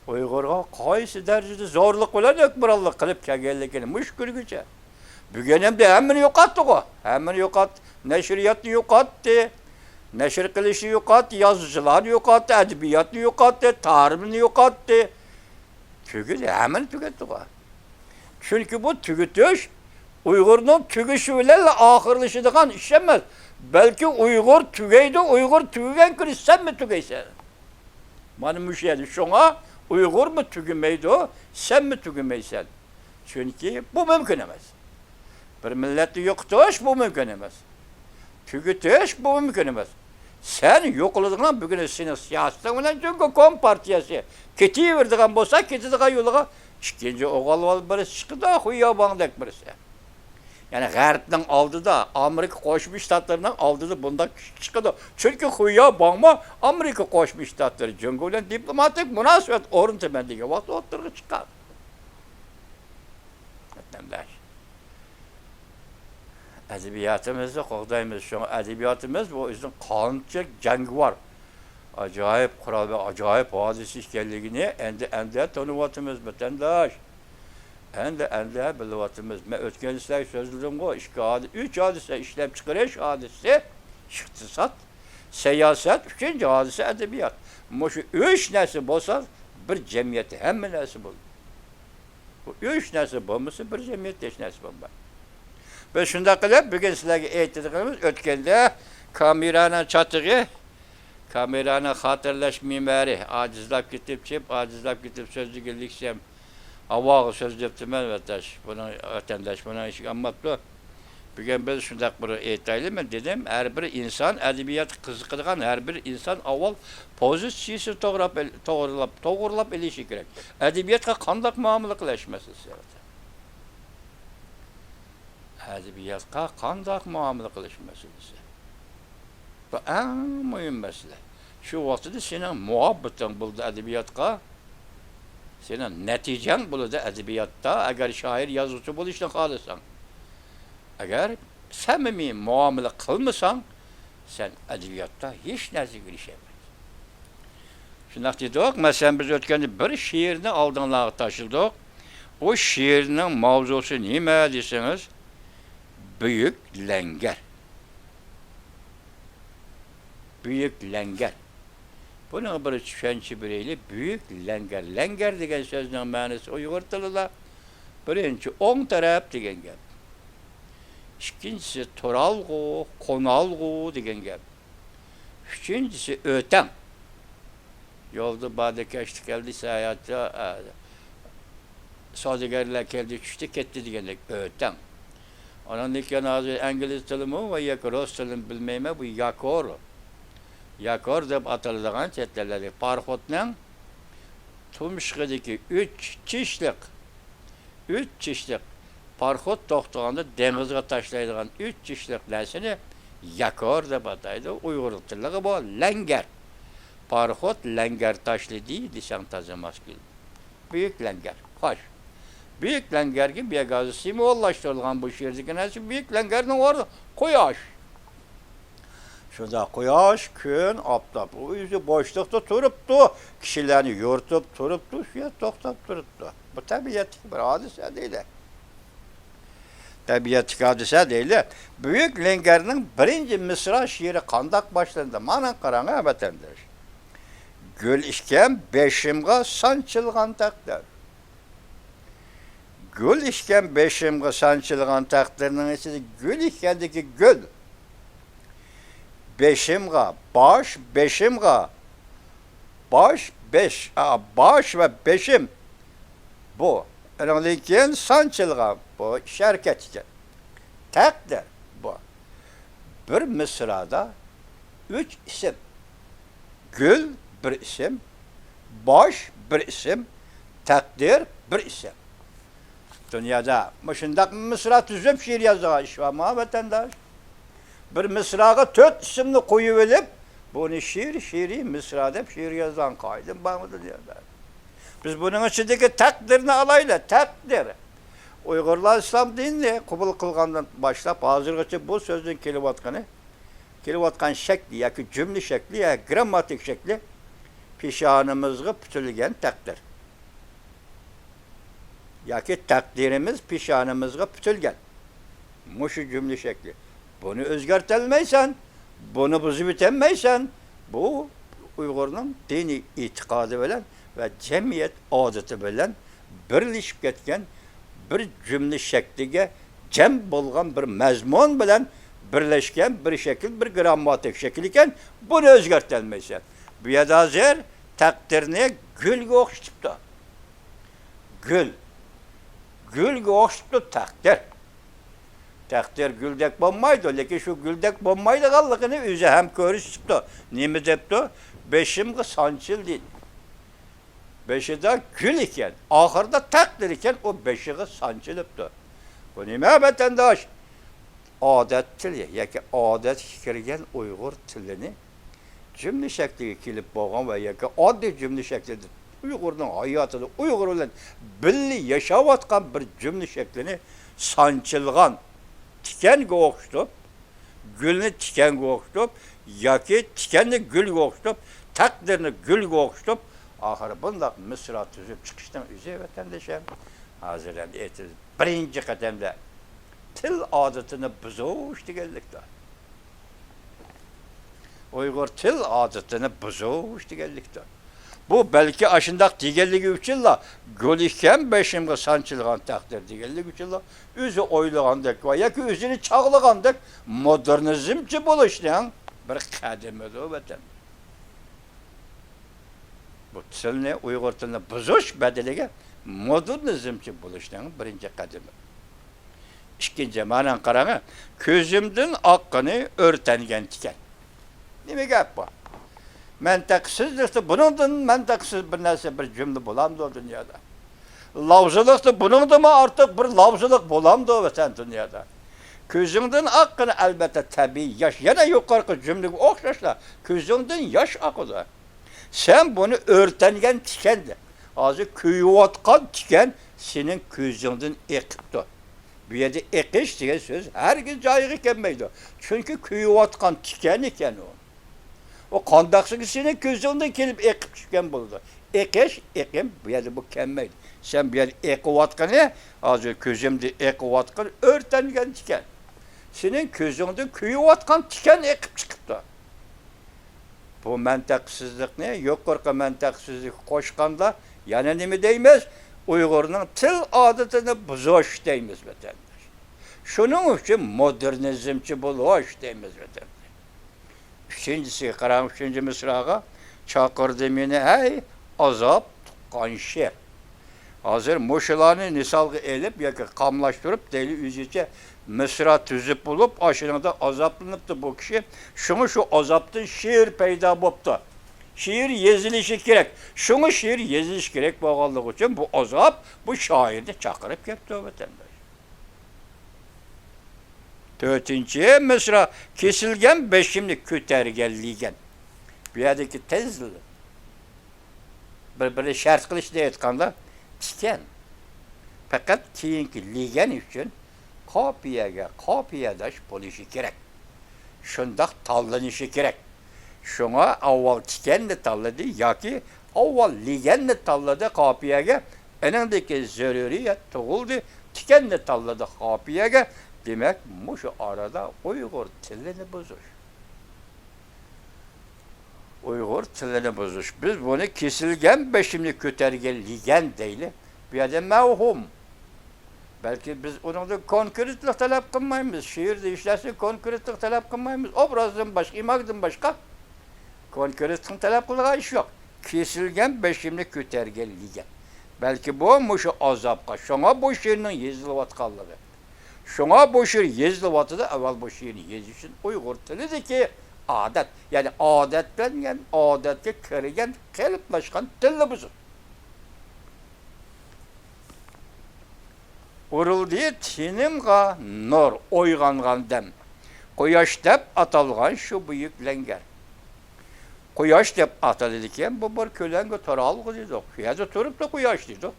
ئۇيغۇرغا قايسى دەرىجىدە زورلۇق بىلەن ھۆكۈمرانلىق قىلىپ كەلگەنلىكىنى مۇشۇ كۈنگىچە. بۈگۈن ئەمدى ھەممىنى يوقاتتىغۇ. ھەممىنى يوقاتتى. نەشرىياتنى يوقاتتى. نەشر قىلىشنى يوقاتتى. يازغۇچىلارنى يوقاتتى. ئەدەبىياتنى يوقاتتى. تارىمنى يوقاتتى. تۈگىدى. ھەممىنى تۈگەتتىغۇ. چۈنكى بۇ تۈگىتىش ئۇيغۇرنىڭ تۈگىشى بىلەنلا ئاخىرلىشىدىغان ئىش ئەمەس. بەلكى ئۇيغۇر تۈگەيدۇ، ئۇيغۇر تۈگىگەن كۈنى سەنمۇ تۈگەيسەن. مانا مۇشۇ يەردە. شۇڭا ئۇيغۇرمۇ تۈگىمەيدۇ، سەنمۇ تۈگىمەيسەن. چۈنكى بۇ مۇمكىن ئەمەس. بىر مىللەتنى يوقىتىش بۇ مۇمكىن ئەمەس. تۈگىتىش بۇ مۇمكىن ئەمەس. سەن يوقىلىدىغان بۈگۈن سېنىڭ سىياسىتىڭ بىلەن جۇڭگو كومپارتىيەسى كېتىۋېرىدىغان بولسا، كېتىدىغان يولىغا ئىككىنچى ئوغۇل ۋال بىرسى چىقىدۇ، خۇيياۋاڭدەك بىرسى. يەنى غەربنىڭ ئالدىدا، ئامېرىكا قوشما شتاتلىرىنىڭ ئالدىدا بۇنداق كۈچ چىقىدۇ. چۈنكى خۇيياۋاڭمۇ ئامېرىكا قوشما شتاتلىرى جۇڭگو بىلەن دىپلوماتىك مۇناسىۋەت ئورنىتىمەن دېگەن ۋاقىتتا ئوتتۇرىغا چىققان. ۋەتەنداش. ئەدەبىياتىمىزنى قوغدايمىز. شۇڭا ئەدەبىياتىمىز بۇ ئۆزىنىڭ قانچە جەڭگىۋار، ئاجايىپ قورال ۋە ئاجايىپ ھادىسە ئىكەنلىكىنى ئەمدى، ئەمدى تونۇۋاتىمىز، ۋەتەنداش. ئەمدى، ئەمدى بىلىۋاتىمىز. مەن ئۆتكەندە سىلەرگە سۆزلىدىمغۇ، ئىككى ھادىسە، ئۈچ ھادىسە، ئىشلەپچىقىرىش ھادىسىسى، ئىقتىساد، سىياسەت، ئۈچىنچى ھادىسە ئەدەبىيات. مۇشۇ ئۈچ نەرسە بولسا، بىر جەمئىيەتتە ھەممە نەرسە بولىدۇ. بۇ ئۈچ نەرسە بولمىسا، بىر جەمئىيەتتە ھېچ نەرسە بولمايدۇ. بىز شۇنداق قىلىپ، بۈگۈن سىلەرگە ئېيتىدىغىنىمىز، ئۆتكەندە كامېرانىڭ چاتىقى، كامېرانىڭ خاتىرىلەش مىنبەرى ئاجىزلاپ كېتىپ، چىپ ئاجىزلاپ كېتىپ سۆزلىگەنلىكسەم، ھاۋاغا سۆزلەپتىمەن، ۋەتەنداش. بۇنىڭ، ۋەتەنداش، بۇنىڭ ئىشىگە ئالماپتۇ. بۈگۈن بىز شۇنداق بىر ئېيتايلى، مەن دېدىم، ھەر بىر ئىنسان، ئەدەبىياتقا قىزىقىدىغان ھەر بىر ئىنسان ئاۋۋال پوزىتسىيىسىنى توغرىلاپ، توغرىلاپ، توغرىلاپ ئېلىشى كېرەك. ئەدەبىياتقا قانداق مۇئامىلە قىلىش مەسىلىسى. ئەدەبىياتقا قانداق مۇئامىلە قىلىش مەسىلىسى. بۇ ئەڭ مۇھىم مەسىلە. شۇ ۋاقتىدا سېنىڭ مۇھەببىتىڭ بولىدۇ ئەدەبىياتقا، سېنىڭ نەتىجەڭ بولىدۇ ئەدەبىياتتا، ئەگەر شائىر، يازغۇچى بولۇشنى خالىساڭ. ئەگەر سەمىمىي مۇئامىلە قىلمىساڭ، سەن ئەدەبىياتتا ھېچ نەرسىگە ئېرىشەلمەيسەن. شۇنداق دېدۇق. مەسىلەن، بىز ئۆتكەندە بىر شېئىرنى ئالدىڭلارغا تاشلىدۇق. ئۇ شېئىرنىڭ ماۋزۇسى نېمە دېسىڭىز، بۈيۈك لەڭگەر. بۈيۈك لەڭگەر. بۇنىڭغا بىر چۈشەنچە بېرەيلى. بۈيۈك لەڭگەر. لەڭگەر دېگەن سۆزنىڭ مەنىسى ئۇيغۇر تىلىدا بىرىنچى ئوڭ تەرەپ دېگەن گەپ. ئىككىنچىسى تۇرالغۇ، قونالغۇ دېگەن گەپ. ئۈچىنچىسى ئۆتەڭ. يولدا باردى، كەچتە كەلدى، ساياھەتچى، ئە، سودىگەرلەر كەلدى، چۈشتى، كەتتى دېگەندەك ئۆتەڭ. ئاناندىن كېيىن ھازىر ئىنگلىز تىلىمۇ ۋە ياكى رۇس تىلىنى بىلمەيمەن، بۇ ياكور. ياكور دەپ ئاتىلىدىغان چەت ئەللەردىكى پاراخوتنىڭ تۇمشۇقىدىكى ئۈچ چىشلىق، ئۈچ چىشلىق پاراخوت توختىغاندا دېڭىزغا تاشلايدىغان ئۈچ چىشلىق نەرسىنى ياكور دەپ ئاتايدۇ. ئۇيغۇر تىلىغا بۇ لەڭگەر. پاراخوت لەڭگەر تاشلىدى دېسەڭ تازا ماس كېلىدۇ. بۈيۈك لەڭگەر. خوش. بۈيۈك لەڭگەرگە بىر ھازىر سىمۋوللاشتۇرۇلغان بۇ شېئىردىكى نەرسە، بۈيۈك لەڭگەرنىڭ ئورنى قۇياش. شۇنداق قۇياش، كۈن، ئاپتاپ. ئۇ ئۆزى بوشلۇقتا تۇرۇپتۇ، كىشىلەرنى يورۇتۇپ تۇرۇپتۇ، شۇ يەردە توختاپ تۇرۇپتۇ. بۇ تەبىئەتتىكى بىر ھادىسە دەيلى. تەبىئەتتىكى ھادىسە دەيلى. بۈيۈك لەڭگەرنىڭ بىرىنچى مىسرا شېئىرى قانداق باشلىنىدۇ؟ مانا قاراڭ، ھە، ۋەتەنداش. گۈل ئىكەن بېشىمغا سانچىلغان تەقدىر. گۈل ئىكەن بېشىمغا سانچىلغان تەقدىرنىڭ ئىچىدە گۈل ئىكەندىكى گۈل. بېشىمغا، باش، بېشىمغا. باش، بېش، ئا، باش ۋە بېشىم. بۇ. ئۇنىڭدىن كېيىن سانچىلغان. بۇ ئىش ھەرىكەت ئىكەن. تەقدىر. بۇ. بىر مىسرادا ئۈچ ئىسىم. گۈل بىر ئىسىم، باش بىر ئىسىم، تەقدىر بىر ئىسىم. دۇنيادا مۇشۇنداق مىسرا تۈزۈپ شېئىر يازىدىغان ئىش بارمۇ، ۋەتەنداش؟ بىر مىسراغا تۆت ئىسىمنى قويۇۋېلىپ، بۇنى شېئىر، شېئىرىي مىسرا دەپ شېئىر يازىدىغان قائىدە بارمۇ دۇنيادا؟ بىز بۇنىڭ ئىچىدىكى تەقدىرنى ئالايلى، تەقدىر. ئۇيغۇرلار ئىسلام دىنىنى قوبۇل قىلغاندىن باشلاپ ھازىرغىچە بۇ سۆزنىڭ كېلىۋاتقىنى، كېلىۋاتقان شەكلى ياكى جۈملە شەكلى يا گىرامماتىك شەكلى پېشانىمىزغا پۈتۈلگەن تەقدىر. ياكى تەقدىرىمىز پېشانىمىزغا پۈتۈلگەن. مۇشۇ جۈملە شەكلى. بۇنى ئۆزگەرتەلمەيسەن، بۇنى بۇزۇۋېتەلمەيسەن. بۇ ئۇيغۇرنىڭ دىنىي ئېتىقادى بىلەن ۋە جەمئىيەت ئادىتى بىلەن بىرلىشىپ كەتكەن بىر جۈملە شەكلىگە جەم بولغان بىر مەزمۇن بىلەن بىرلەشكەن بىر شەكىل، بىر گىرامماتىك شەكىل ئىكەن، بۇنى ئۆزگەرتەلمەيسەن. بۇ يەردە ھازىر تەقدىرنى گۈلگە ئوخشىتىپتۇ. گۈل. گۈلگە ئوخشىتىپتۇ تەقدىر. تەقدىر گۈلدەك بولمايدۇ، لېكىن شۇ گۈلدەك بولمايدىغانلىقىنى ئۆزى ھەم كۆرسىتىپتۇ. نېمە دەپتۇ؟ بېشىمغا سانچىل دېدى. بېشىدا گۈل ئىكەن، ئاخىرىدا تەقدىر ئىكەن، ئۇ بېشىغا سانچىلىپتۇ. بۇ نېمە، ۋەتەنداش؟ ئادەت تىلى ياكى ئادەتكە كىرگەن ئۇيغۇر تىلىنى جۈملە شەكلىگە كېلىپ بولغان ۋە ياكى ئاددىي جۈملە شەكلىدە ئۇيغۇرنىڭ ھاياتىدا ئۇيغۇر بىلەن بىللە ياشاۋاتقان بىر جۈملە شەكلىنى سانچىلغان تىكەنگە ئوخشىتىپ، گۈلنى تىكەنگە ئوخشىتىپ ياكى تىكەننى گۈلگە ئوخشىتىپ، تەقدىرنى گۈلگە ئوخشىتىپ، ئاخىرى بۇنداق مىسرا تۈزۈپ چىقىشنىڭ ئۆزى، ۋەتەندىشىم، ھازىر ئەمدى ئېيتىلدى، بىرىنچى قەدەمدە تىل ئادىتىنى بۇزۇش دېگەنلىكتۇر. ئۇيغۇر تىل ئادىتىنى بۇزۇش دېگەنلىكتۇر. بۇ بەلكى ئاشۇنداق دېگەنلىكى ئۈچۈنلا، گۈل ئىكەن بېشىمغا سانچىلغان تەقدىر دېگەنلىكى ئۈچۈنلا، ئۆزى ئويلىغاندەك ۋە ياكى ئۆزىنى چاغلىغاندەك مودېرنىزمچى بولۇشنىڭ بىر قەدىمىدۇر، ۋەتەن. بۇ تىلنى، ئۇيغۇر تىلىنى بۇزۇش بەدىلىگە مودېرنىزمچى بولۇشنىڭ بىرىنچى قەدىمى. ئىككىنچى، مانا قاراڭ، كۆزۈمدىن ئاققىنى ئۆرتەنگەن تىكەن. نېمە گەپ بۇ؟ مەنتىقسىزلىقتا بۇنىڭدىن، مەنتىقسىز بىر نەرسە، بىر جۈملە بولامدۇ دۇنيادا؟ لاۋزىلىقتا بۇنىڭدىنمۇ ئارتۇق بىر لاۋزىلىق بولامدۇ ۋەتەن دۇنيادا؟ كۆزۈڭدىن ئاققىنى ئەلۋەتتە تەبىئىي ياش. يەنە يۇقىرىقى جۈملىگە ئوخشاشلا، كۆزۈڭدىن ياش ئاقىدۇ. سەن بۇنى ئۆرتەنگەن تىكەن دە. ھازىر كۆيۈۋاتقان تىكەن سېنىڭ كۆزۈڭدىن ئېقىپتۇ. بۇ يەردە ئېقىش دېگەن سۆز ھەرگىز جايىغا كەلمەيدۇ. چۈنكى كۆيۈۋاتقان تىكەن ئىكەن ئۇ. ئۇ قانداقسىكى سېنىڭ كۆزۈڭدىن كېلىپ ئېقىپ چۈشكەن بولىدۇ؟ ئېقىش، ئېقىم بۇ يەردە بۇ كەلمەيدۇ. سەن بۇ يەردە ئېقىۋاتقىنى، ھازىر كۆزۈمدە ئېقىۋاتقىنى ئۆرتەنگەن تىكەن. سېنىڭ كۆزۈڭدىن كۆيۈۋاتقان تىكەن ئېقىپ چىقىپتۇ. بۇ مەنتىقسىزلىقنى يۇقىرىقى مەنتىقسىزلىككە قوشقاندا يەنە نېمە دەيمىز؟ ئۇيغۇرنىڭ تىل ئادىتىنى بۇزۇش دەيمىز، ۋەتەنداش. شۇنىڭ ئۈچۈن مودېرنىزمچى بولۇش دەيمىز، ۋەتەنداش. ئۈچىنچىسىگە قاراڭ، ئۈچىنچى مىسراغا، چاقىردى مېنى، ھەي، ئازاب تۇغقان شېئىر. ھازىر مۇشۇلارنى مىسالغا ئېلىپ ياكى قاملاشتۇرۇپ، دەيلى ئۆزىچە مىسرا تۈزۈپ بولۇپ، ئاشۇنىڭدا ئازابلىنىپتۇ بۇ كىشى. شۇڭا شۇ ئازابتىن شېئىر پەيدا بوپتۇ. شېئىر يېزىلىشى كېرەك. شۇڭا شېئىر يېزىلىشى كېرەك بولغانلىقى ئۈچۈن بۇ ئازاب بۇ شائىرنى چاقىرىپ كەپتۇ، ۋەتەنداش. تۆتىنچى مىسرا، كېسىلگەن بېشىمنى كۆتەرگەن لېگەن. بۇ يەردىكى تەنزىل بىر-بىرىنى شەرت قىلىشنى ئېيتقاندا، تىكەن پەقەت كېيىنكى لېگەن ئۈچۈن قاپىيەگە قاپىيەداش بولۇشى كېرەك. شۇنداق تاللىنىشى كېرەك. شۇڭا ئاۋۋال تىكەننى تاللىدى ياكى ئاۋۋال لېگەننى تاللىدى قاپىيەگە، ئېنىڭدىكى زۆرۈرىيەت تۇغۇلدى، تىكەننى تاللىدى قاپىيەگە. دېمەك، مۇشۇ ئارىدا ئۇيغۇر تىلىنى بۇزۇش. ئۇيغۇر تىلىنى بۇزۇش. بىز بۇنى كېسىلگەن بېشىمنى كۆتەرگەن لېگەن دەيلى. بۇ يەردە مەۋھۇم. بەلكى بىز ئۇنىڭدىن كونكرېتلىق تەلەپ قىلمايمىز. شېئىردا ھېچ نەرسە كونكرېتلىق تەلەپ قىلمايمىز. ئوبرازدىن باشقا، ئىماگدىن باشقا كونكرېتلىقنى تەلەپ قىلىدىغان ئىش يوق. كېسىلگەن بېشىمنى كۆتەرگەن لېگەن. بەلكى بۇ مۇشۇ ئازابقا، شۇڭا بۇ شېئىرنىڭ يېزىلىۋاتقانلىقى. شۇڭا بۇ شېئىر يېزىلىۋاتىدۇ. ئەۋۋەل بۇ شېئىرنى يېزىش ئۈچۈن ئۇيغۇر تىلىدىكى ئادەت، يەنى ئادەتلەنگەن، ئادەتكە كىرگەن، قېلىپلاشقان تىلنى بۇزۇپ. ئۇرۇلدى تېنىمغا نۇر ئويغانغان دەم، قۇياش دەپ ئاتالغان شۇ بۈيۈك لەڭگەر. قۇياش دەپ ئاتىلىدىكەن، بۇ بىر كۆلەڭگە تۇرالغۇ دېدۇق. شۇ يەردە تۇرۇپلا قۇياش دېدۇق.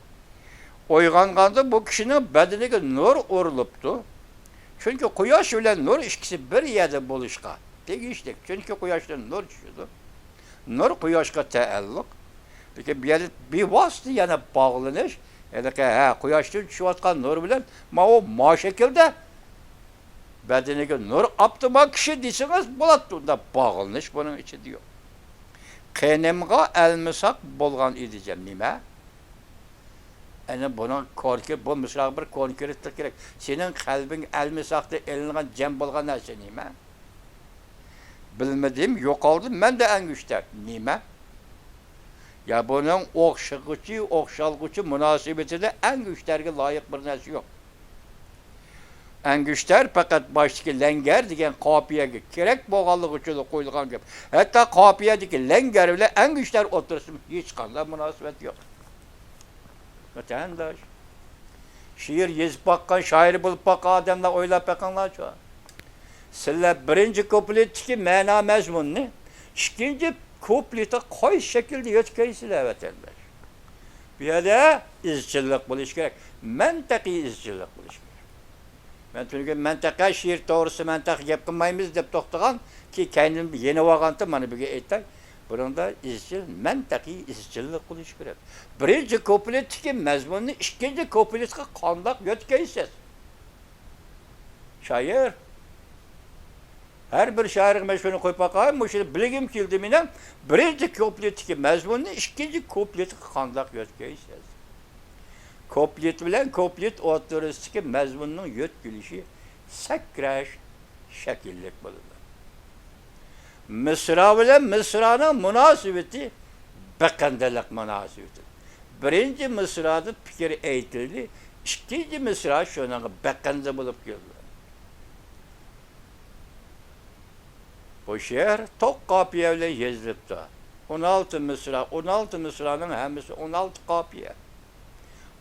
ئويغانغاندا بۇ كىشىنىڭ بەدىنىگە نۇر ئۇرۇلۇپتۇ. چۈنكى قۇياش بىلەن نۇر ئىككىسى بىر يەردە بولۇشقا تېگىشلىك. چۈنكى قۇياشتىن نۇر چۈشىدۇ. نۇر قۇياشقا تەئەللۇق. لېكىن بۇ يەردە بىۋاسىتە يەنە باغلىنىش، ھېلىقى، ھە، قۇياشتىن چۈشۈۋاتقان نۇر بىلەن ماۋۇ ما شەكىلدە بەدىنىگە نۇر ئاپتۇما كىشى دېسىڭىز بولاتتى، ئۇنداق باغلىنىش بۇنىڭ ئىچىدە يوق. قېنىمغا ئەلمىساق بولغان ئىدى جەم. نېمە؟ ئەنە بۇنىڭ كونكرېت، بۇ مىسراغا بىر كونكرېتلىق كېرەك. سېنىڭ قەلبىڭ ئەلمىساقتا ئېلىنغان جەم بولغان نەرسە نېمە؟ بىلمىدىم، يوقالدى مەندە ئەنگۈشتەر. نېمە؟ يا بۇنىڭ ئوخشىغۇچى، ئوخشالغۇچى مۇناسىۋىتىدە ئەنگۈشتەرگە لايىق بىر نەرسە يوق. ئەنگۈشتەر پەقەت باشتىكى لەڭگەر دېگەن قاپىيەگە كېرەك بولغانلىقى ئۈچۈن قويۇلغان گەپ. ھەتتا قاپىيەدىكى لەڭگەر بىلەن ئەنگۈشتەر ئوتتۇرىسىدا ھېچقانداق مۇناسىۋەت يوق. ۋەتەنداش، شېئىر يېزىپ باققان، شائىر بولۇپ باققان ئادەملەر ئويلاپ بېقىڭلارچۇ. سىلەر بىرىنچى كۇپلېتتىكى مەنا مەزمۇننى ئىككىنچى كۇپلېتقا قايسى شەكىلدە يۆتكەيسىلەر، ۋەتەنداش؟ بۇ يەردە ئىزچىللىق بولۇشى كېرەك. مەنتىقىي ئىزچىللىق بولۇشى كېرەك. مەن تۈنۈگۈن مەنتىقە شېئىر توغرىسىدا مەنتىقە گەپ قىلمايمىز دەپ توختىغان، كېيىن كەينىدىن يېنىۋالغانتىم، مانا بۈگۈن ئېيتاي. بۇنىڭدا ئىزچىل، مەنتىقىي ئىزچىللىق بولۇشى كېرەك. بىرىنچى كۇپلېتتىكى مەزمۇننى ئىككىنچى كۇپلېتقا قانداق يۆتكەيسىز؟ شائىر. ھەر بىر شائىرغا مەن شۇنى قويۇپ باقاي، مۇشۇنى بىلگۈم كېلدى مېنىڭ. بىرىنچى كۇپلېتتىكى مەزمۇننى ئىككىنچى كۇپلېتقا قانداق يۆتكەيسىز؟ كۇپلېت بىلەن كۇپلېت ئوتتۇرىسىدىكى مەزمۇننىڭ يۆتكىلىشى سەكرەش شەكىللىك بولىدۇ. مىسرا بىلەن مىسرانىڭ مۇناسىۋىتى بېقىندىلىق مۇناسىۋىتى. بىرىنچى مىسرادا پىكىر ئېيتىلدى، ئىككىنچى مىسرا شۇنىڭغا بېقىندى بولۇپ كېلىدۇ. بۇ شېئىر توق قاپىيە بىلەن يېزىلىپتۇ. ئون ئالتە مىسرا، ئون ئالتە مىسرانىڭ ھەممىسى ئون ئالتە قاپىيە.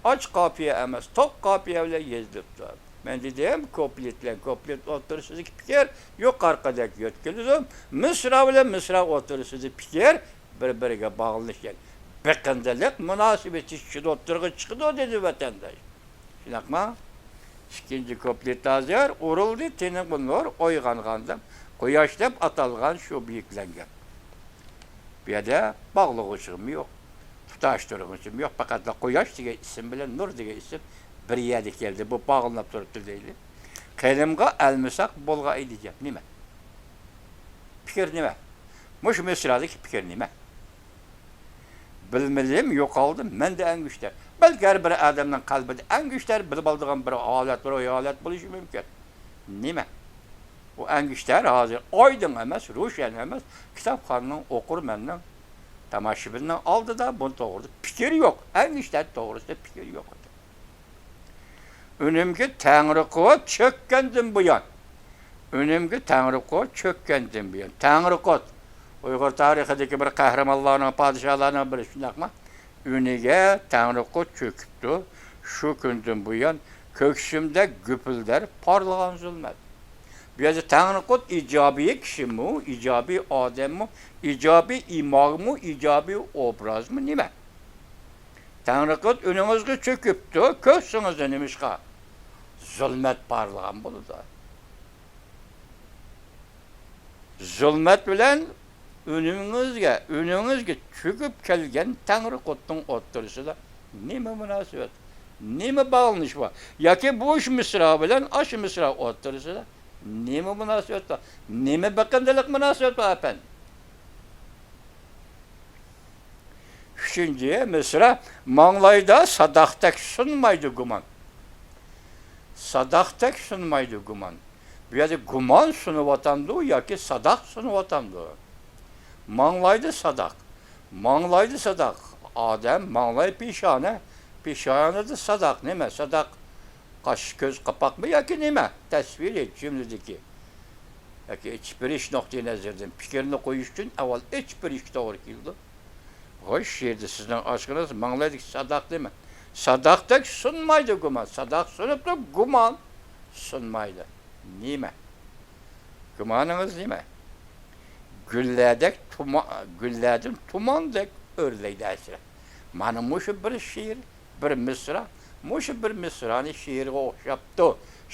ئاچ قاپىيە ئەمەس، توق قاپىيە بىلەن يېزىلىپتۇ. مەن دېدىم، كۇپلېت بىلەن كۇپلېت ئوتتۇرىسىدىكى پىكىر يۇقىرىقىدەك يۆتكىلىدۇ. مىسرا بىلەن مىسرا ئوتتۇرىسىدىكى پىكىر بىر-بىرىگە باغلىنىشكەن. بېقىندىلىق مۇناسىۋىتى شۇدا ئوتتۇرىغا چىقىدۇ، دېدى ۋەتەنداش. شۇنداقمۇ؟ ئىككىنچى كۇپلېت ھازىر، ئۇرۇلدى تېنىڭغا نۇر، ئويغانغاندا قۇياش دەپ ئاتالغان شۇ بۈيۈك لەڭگەر. بۇ يەردە باغلىغۇچىمۇ يوق، تۇتاشتۇرغۇچىمۇ يوق، پەقەتلا قۇياش دېگەن ئىسىم بىلەن نۇر دېگەن ئىسىم بىر يەردە كەلدى، بۇ باغلىنىپ تۇرۇپتۇ دەيلى. قېنىمغا ئەلمىساق بولغان ئىدى دەپ نېمە؟ پىكىر نېمە؟ مۇشۇ مىسرادىكى پىكىر نېمە؟ بىلمىدىم، يوقالدى مەندە ئەنگۈشتەر. بەلكى ھەر بىر ئادەمنىڭ قەلبىدە ئەنگۈشتەر بىلىۋالىدىغان بىر ھالەت، روھىي ھالەت بولۇشى مۇمكىن. نېمە؟ ئۇ ئەنگۈشتەر ھازىر ئايدىڭ ئەمەس، روشەن ئەمەس، كىتابخانىنىڭ، ئوقۇرمەننىڭ، تاماشىبىننىڭ ئالدىدا بۇ توغرىدا پىكىر يوق. ئەنگۈشتەر توغرىسىدا پىكىر يوق. ئۈنۈمگە تەڭرىقۇت چۆككەندىن بۇيان، ئۈنۈمگە تەڭرىقۇت چۆككەندىن بۇيان، تەڭرىقۇت ئۇيغۇر تارىخىدىكى بىر قەھرىمانلارنىڭ، پادىشاھلارنىڭ بىرى، شۇنداقمۇ؟ ئۈنىگە تەڭرىقۇت چۆكۈپتۇ. شۇ كۈندىن بۇيان كۆكسۈمدە گۈپۈلدەر پارلىغان زۇلمەت. بۇ يەردە تەڭرىقۇت ئىجابىي كىشىمۇ، ئىجابىي ئادەممۇ، ئىجابىي ئىماگىمۇ، ئىجابىي ئوبرازمۇ نېمە؟ تەڭرىقۇت ئۈنىڭىزگە چۆكۈپتۇ، كۆرسىڭىزلا نېمىشقا؟ زۇلمەت پارلىغان بولىدۇ. زۇلمەت بىلەن ئۈنۈڭىزگە، ئۈنىڭىزگە چۆكۈپ كەلگەن تەڭرىقۇتنىڭ ئوتتۇرىسىدا نېمە مۇناسىۋەت؟ نېمە باغلىنىش بار؟ ياكى بۇ مىسرا بىلەن ئاشۇ مىسرا ئوتتۇرىسىدا نېمە مۇناسىۋەت بار؟ نېمە بېقىندىلىق مۇناسىۋەت بار، ئەپەندىم؟ ئۈچىنچى مىسرا، ماڭلايدا ساداقتەك سۇنمايدۇ گۇمان. ساداقتەك سۇنمايدۇ گۇمان. بۇ يەردە گۇمان سۇنۇۋاتامدۇ ياكى ساداق سۇنۇۋاتامدۇ؟ ماڭلايدا ساداق. ماڭلايدا ساداق. ئادەم، ماڭلاي پېشانە، پېشانىدا ساداق. نېمە ساداق؟ قاش، كۆز قاپاقمۇ ياكى نېمە؟ تەسۋىرى جۈملىدىكى ياكى ئېچىپ بېرىش نۇقتىئى نەزىرىدىن پىكىرنى قويۇش ئۈچۈن ئاۋۋال ئېچىپ بېرىشكە توغرا كېلىدۇ. خوش، شېئىردە سىزنىڭ ئاشىقىڭىز ماڭلايدىكى ساداق نېمە؟ ساداقتەك سۇنمايدۇ گۇمان. ساداق سۇنۇپتۇ، گۇمان سۇنمايدۇ. نېمە؟ گۇمانىڭىز نېمە؟ گۈللەردەك تۇما-، گۈللەردىن تۇماندەك ئۆرلەيدۇ ھەسرەت. مانا مۇشۇ بىر شېئىر، بىر مىسرا، مۇشۇ بىر مىسرانى شېئىرغا ئوخشاپتۇ،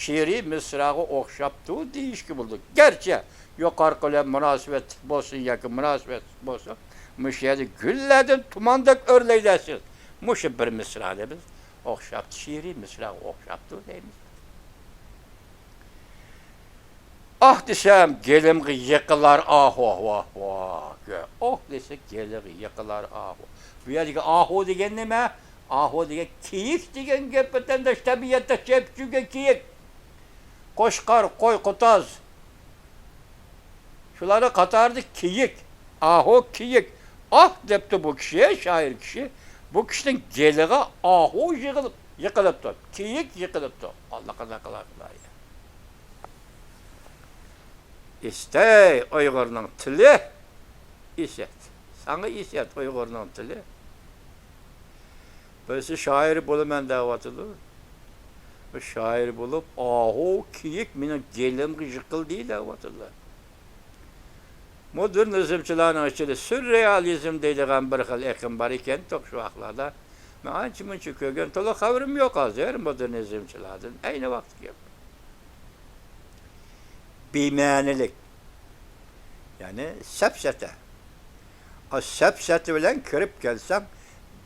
شېئىرىي مىسراغا ئوخشاپتۇ دېيىشكە بولىدۇ. گەرچە يۇقىرىقى بىلەن مۇناسىۋەتلىك بولسۇن ياكى مۇناسىۋەتسىز بولسۇن، مۇشۇ يەردە گۈللەردىن تۇماندەك ئۆرلەيدۇ سىز. مۇشۇ بىر مىسرانى بىز ئوخشاپتۇ، شېئىرىي مىسراغا ئوخشاپتۇ دەيمىز. ئاھ دېسەم، گېلىمغا يىقىلار ئاھۇ، ۋاھ، ۋاھ. ئوھ دېسە، گېلىغا يىقىلار ئاھۇ. بۇ يەردىكى ئاھۇ دېگەن نېمە؟ ئاھۇ دېگەن كېيىك دېگەن گەپ، ۋەتەنداش، تەبىئەتتە چېپىپ يۈرگەن كېيىك. قوچقار، قوي، قوتاز. شۇلارنىڭ قاتارىدا كېيىك. ئاھۇ كېيىك. ئاھ دەپتۇ بۇ كىشى، شائىر كىشى. بۇ كىشىنىڭ گېلىغا ئاھۇ يىغىلىپ، يىقىلىپتۇ. كېيىك يىقىلىپتۇ. ئاللىقانداق قىلار خۇدايىم. ئىستەي ئۇيغۇرنىڭ تىلى، ئىسيات. ساڭا ئىسيات ئۇيغۇرنىڭ تىلى. بىرسى شائىر بولىمەن دەۋاتىدۇ. بۇ شائىر بولۇپ، ئاھۇ، كېيىك مېنىڭ گېلىمغا يىقىلدى دەۋاتىدۇ. مودېرنىزمچىلارنىڭ ئىچىدە سۈررېئالىزم دەيدىغان بىر خىل ئېقىم بار ئىكەن، توق شۇ ۋاقىتلاردا. مەن ئانچە-مۇنچە كۆرگەن، تولا خەۋىرىم يوق ھازىر مودېرنىزمچىلاردىن. ئەينى ۋاقىتتا گەپ. بىمەنىلىك، يەنى سەپسەتە. ئا، سەپسەتە بىلەن كىرىپ كەلسەڭ،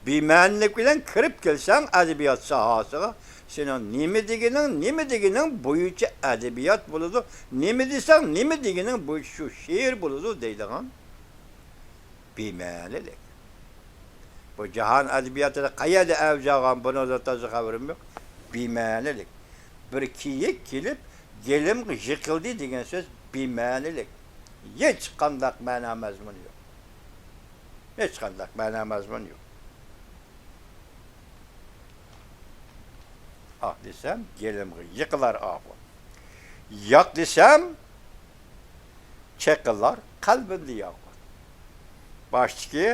بىمەنىلىك بىلەن كىرىپ كەلسەڭ ئەدەبىيات ساھەسىگە، سېنىڭ نېمە دېگىنىڭ، نېمە دېگىنىڭ بويىچە ئەدەبىيات بولىدۇ، نېمە دېسەڭ، نېمە دېگىنىڭ بويىچە شۇ شېئىر بولىدۇ دەيدىغان بىمەنىلىك. بۇ جاھان ئەدەبىياتىدا قەيەردە ئەۋج ئالغان، بۇنىڭدا تازا خەۋىرىم يوق. بىمەنىلىك. بىر كېيىك كېلىپ، گېلىمغا يىقىلدى دېگەن سۆز بىمەنىلىك. ھېچقانداق مەنا مەزمۇنى يوق. ھېچقانداق مەنا مەزمۇنى يوق. ئاھ دېسەم، گېلىمغا يىقىلار ئاھۇ. ياق دېسەم، چېقىلار قەلبىمدە ياقۇت. باشتىكى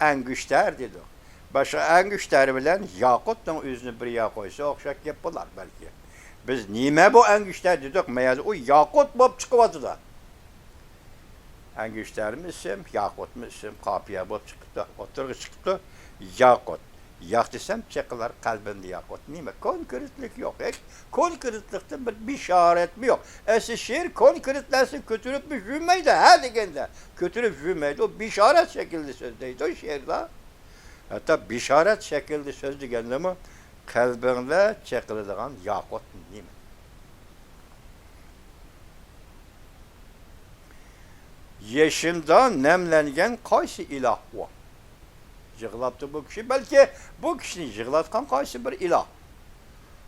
ئەنگۈشتەر دېدۇق. باشقا ئەنگۈشتەر بىلەن ياقۇتنىڭ ئۆزىنى بىر يەرگە قويسا ئوخشاش گەپ بولار بەلكى. بىز نېمە بۇ ئەنگۈشتەر دېدۇق، مەيەردە ئۇ ياقۇت بولۇپ چىقىۋاتىدۇ. ئەنگۈشتەرمۇ ئىسىم، ياقۇتمۇ ئىسىم، قاپىيە بولۇپ چىقىپتۇ، ئوتتۇرىغا چىقىپتۇ. ياقۇت. ياق دېسەم، چېقىلار قەلبىمدە ياقۇت. نېمە؟ كونكرېتلىق يوق. ھېچ كونكرېتلىقتىن بىر بېشارەتمۇ يوق. ئەسلى شېئىر كونكرېت نەرسىنى كۆتۈرۈپمۇ يۈرمەيدۇ، ھە دېگەندە. كۆتۈرۈپ يۈرمەيدۇ. ئۇ بېشارەت شەكلىدە سۆزلەيدۇ شېئىردا. ھەتتا بېشارەت شەكلىدە سۆزلىگەندىمۇ قەلبىڭدە چېقىلىدىغان ياقۇت نېمە؟ يېشىمدا نەملەنگەن قايسى ئىلاھ ئۇ؟ يىغلاپتۇ بۇ كىشى. بەلكى بۇ كىشىنى يىغلاتقان قايسى بىر ئىلاھ؟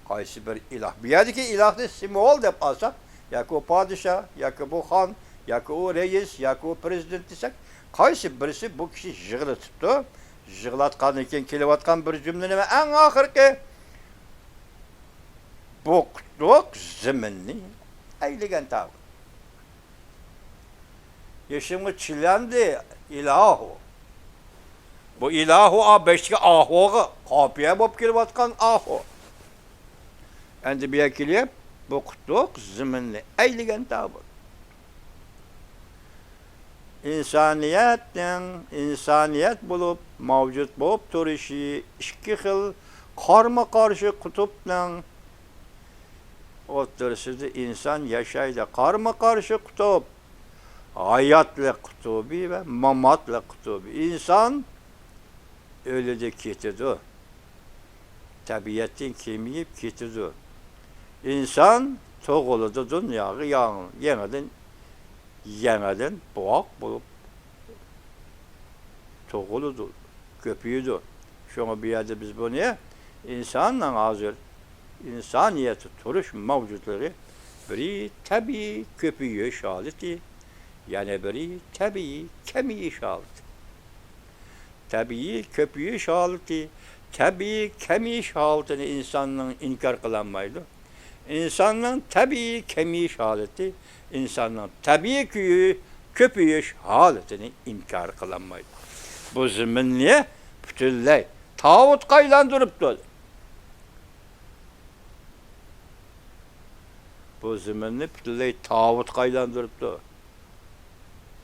قايسى بىر ئىلاھ؟ بۇ يەردىكى ئىلاھنى سىمۋول دەپ ئالساق، ياكى ئۇ پادىشاھ، ياكى بۇ خان، ياكى ئۇ رەئىس، ياكى ئۇ پرېزىدېنت دېسەك، قايسى بىرسى بۇ كىشىنى يىغلىتىپتۇ؟ يىغلاتقاندىن كېيىن كېلىۋاتقان بىر جۈملە نېمە؟ ئەڭ ئاخىرقى، بۇ قۇتلۇق زېمىننى ئەيلىگەن تاۋۇت. يېشىمغا چىلەندى ئىلاھۇ. بۇ ئىلاھۇ ئا بەشتىكى ئاھۇغا قاپىيە بولۇپ كېلىۋاتقان ئاھۇ. ئەمدى بۇ يەرگە كېلىپ، بۇ قۇتلۇق زېمىننى ئەيلىگەن تاۋۇت. ئىنسانىيەتنىڭ ئىنسانىيەت بولۇپ، مەۋجۇت بولۇپ تۇرۇشى ئىككى خىل قارمۇ قارشى قۇتۇپنىڭ ئوتتۇرىسىدا ئىنسان ياشايدۇ. قارمۇ قارشى قۇتۇپ، ھاياتلىق قۇتۇبى ۋە ماماتلىق قۇتۇبى. ئىنسان ئۆلىدۇ، كېتىدۇ. تەبىئەتتىن كېمىيىپ كېتىدۇ. ئىنسان تۇغۇلىدۇ دۇنياغا ياڭ-، يېڭىدىن، يېڭىدىن بوۋاق بولۇپ تۇغۇلىدۇ، كۆپىيىدۇ. شۇڭا بۇ يەردە بىز بۇنى ئىنساننىڭ ھازىر ئىنسانىيەتتە تۇرۇش مەۋجۇتلۇقى بىرى تەبىئىي كۆپىيىش ھالىتى، يەنە بىرى تەبىئىي كېمىيىش ھالىتى. تەبىئىي كۆپىيىش ھالىتى، تەبىئىي كېمىيىش ھالىتىنى ئىنساننىڭ ئىنكار قىلالمايدۇ. ئىنساننىڭ تەبىئىي كېمىيىش ھالىتى، ئىنساننىڭ تەبىئىي كۆ-، كۆپىيىش ھالىتىنى ئىنكار قىلالمايدۇ. بۇ زېمىننى پۈتۈنلەي تاۋۇتقا ئايلاندۇرۇپتۇ. بۇ زېمىننى پۈتۈنلەي تاۋۇتقا ئايلاندۇرۇپتۇ.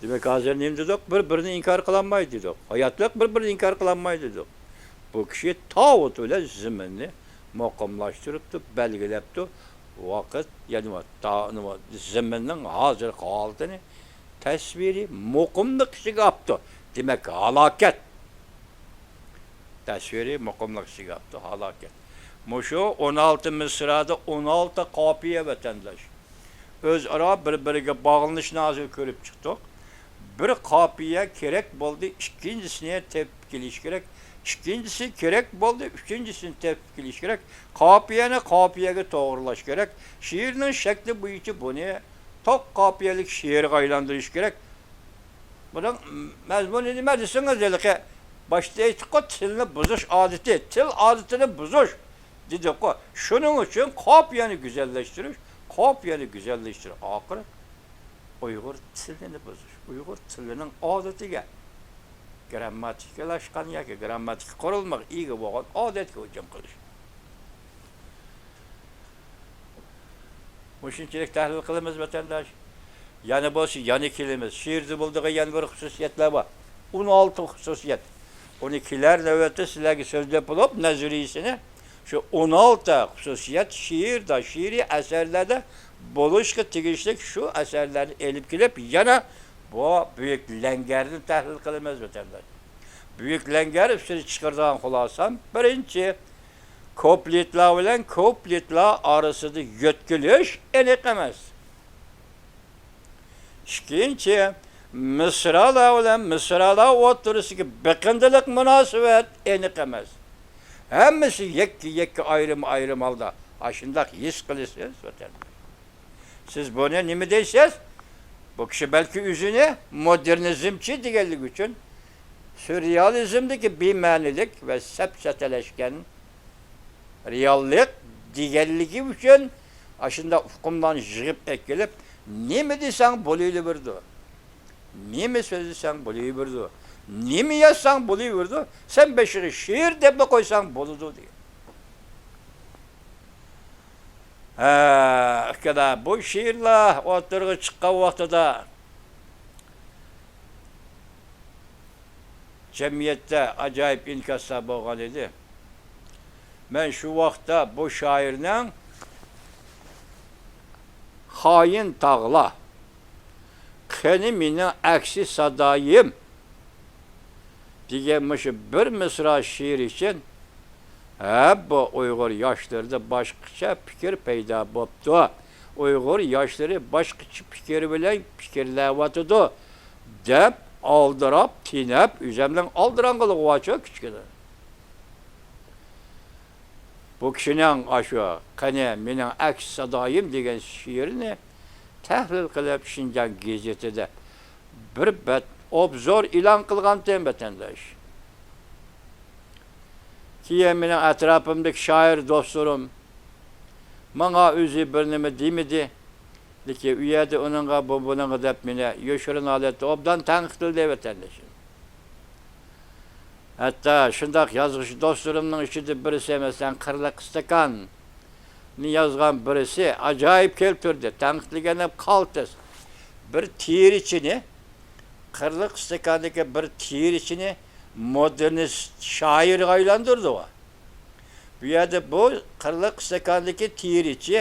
دېمەك، ھازىر نېمە دېدۇق؟ بىر-بىرىنى ئىنكار قىلالمايدۇ دېدۇق. ھاياتلىق بىر-بىرىنى ئىنكار قىلالمايدۇ دېدۇق. بۇ كىشى تاۋۇت بىلەن زېمىننى مۇقىملاشتۇرۇپتۇ، بەلگىلەپتۇ. ۋاقىت، يەنى ۋا-، تا-، نېمە، زېمىننىڭ ھازىرقى ھالىتىنى تەسۋىرىي مۇقىملىق ئىچىگە ئاپتۇ. دېمەك، ھالاكەت. تەسۋىرىي مۇقىملىق ئىچىگە ئاپتۇ، ھالاكەت. مۇشۇ ئون ئالتە مىسرادا ئون ئالتە قاپىيە، ۋەتەنداش. ئۆزئارا بىر-بىرىگە باغلىنىشنى ھازىر كۆرۈپ چىقتۇق. بىر قاپىيە كېرەك بولدى، ئىككىنچىسىنى تېپىپ كېلىش كېرەك. ئىككىنچىسى كېرەك بولدى، ئۈچىنچىسىنى تېپىپ كېلىش كېرەك. قاپىيەنى قاپىيەگە توغرىلاش كېرەك. شېئىرنىڭ شەكلى بويىچە بۇنى توق قاپىيەلىك شېئىرغا ئايلاندۇرۇش كېرەك. بۇنىڭ مەزمۇنى نېمە دېسىڭىز، ھېلىقى باشتا ئېيتتۇققۇ، تىلنى بۇزۇش ئادىتى، تىل ئادىتىنى بۇزۇش دېدۇققۇ. شۇنىڭ ئۈچۈن قاپىيەنى گۈزەللەشتۈرۈش، قاپىيەنى گۈزەللەشتۈرۈش ئارقىلىق ئۇيغۇر تىلىنى بۇزۇش، ئۇيغۇر تىلىنىڭ ئادىتىگە، گىرامماتىكىلاشقان ياكى گىرامماتىكا قۇرۇلمىغا ئىگە بولغان ئادەتكە ھۇجۇم قىلىش. مۇشۇنچىلىك تەھلىل قىلىمىز، ۋەتەنداش. يەنە بولسا يەنە كېلىمىز. شېئىردا بولىدىغان يەنە بىر خۇسۇسىيەتلەر بار. ئون ئالتە خۇسۇسىيەت. ئۇنى كېلەر نۆۋەتتە سىلەرگە سۆزلەپ بولۇپ، نەزەرىيىسىنى، شۇ ئون ئالتە خۇسۇسىيەت شېئىردا، شېئىرىي ئەسەرلەردە بولۇشقا تېگىشلىك شۇ ئەسەرلەرنى ئېلىپ كېلىپ، يەنە بۇ بۈيۈك لەڭگەرنى تەھلىل قىلىمىز، ۋەتەنداش. بۈيۈك لەڭگەر ئۈستىدە چىقىرىدىغان خۇلاسام، بىرىنچى، كۇپلېتلار بىلەن كۇپلېتلار ئارىسىدا يۆتكىلىش ئېنىق ئەمەس. ئىككىنچى، مىسرالار بىلەن مىسرالار ئوتتۇرىسىدىكى بېقىندىلىق مۇناسىۋەت ئېنىق ئەمەس. ھەممىسى يەككە-يەككە، ئايرىم-ئايرىم ھالدا ئاشۇنداق ھېس قىلىسىز، ۋەتەنداش. سىز بۇنى نېمە دەيسىز؟ بۇ كىشى بەلكى ئۆزىنى مودېرنىزمچى دېگەنلىكى ئۈچۈن، سۈررېئالىزمدىكى بىمەنىلىك ۋە سەپسەتەلەشكەن رېئاللىق دېگەنلىكى ئۈچۈن ئاشۇنداق ئۇقۇملارنى يىغىپ ئەكېلىپ، نېمە دېسەڭ بولۇۋېرىدۇ، نېمە سۆزلىسەڭ بولۇۋېرىدۇ، نېمە يازساڭ بولۇۋېرىدۇ، سەن بېشىغا شېئىر دەپلا قويساڭ بولىدۇ دېگەن. ھە، ئۇكىلار، بۇ شېئىرلار ئوتتۇرىغا چىققان ۋاقتىدا جەمئىيەتتە ئاجايىپ ئىنكاسلار بولغان ئىدى. مەن شۇ ۋاقىتتا بۇ شائىرنىڭ خائىن تاغلار، قېنى مېنىڭ ئەكسى سادايىم دېگەن مۇشۇ بىر مىسرا شېئىر ئۈچۈن ھەببا ئۇيغۇر ياشلىرىدا باشقىچە پىكىر پەيدا بوپتۇ. ئۇيغۇر ياشلىرى باشقىچە پىكىر بىلەن پىكىرلەۋاتىدۇ، دەپ ئالدىراپ، تېنەپ، ئۆزۈمنىڭ ئالدىرانغىلىغا ۋاچۇ كىچىكىدە. بۇ كىشىنىڭ ئاشۇ قېنى مېنىڭ ئەكس سادايىم دېگەن شېئىرىنى تەھلىل قىلىپ، شىنجاڭ گېزىتىدە بىر بەت ئوبزور ئېلان قىلغانتىم، ۋەتەنداش. كېيىن مېنىڭ ئەتراپىمدىكى شائىر دوستلىرىم ماڭا ئۆزى بىر نېمە دېمىدى. لېكىن ئۇ يەردە ئۇنىڭغا، بۇ بۇنىڭغا دەپ مېنى يوشۇرۇن ھالەتتە ئوبدان تەنقىدلىدى، ۋەتەنداشلار. ھەتتا شۇنداق يازغۇچى دوستلىرىمنىڭ ئىچىدە بىرسى، مەسىلەن، قىرلىق ئىستاكاننى يازغان بىرسى ئاجايىپ كەلتۈردى. تەنقىدلىگەن دەپ قالتىس. بىر تېرىچىنى، قىرلىق ئىستاكاندىكى بىر تېرىچىنى مودېرنىست شائىرغا ئايلاندۇردى ئۇ. بۇ يەردە بۇ قىرلىق ئىستاكاندىكى تېرىچى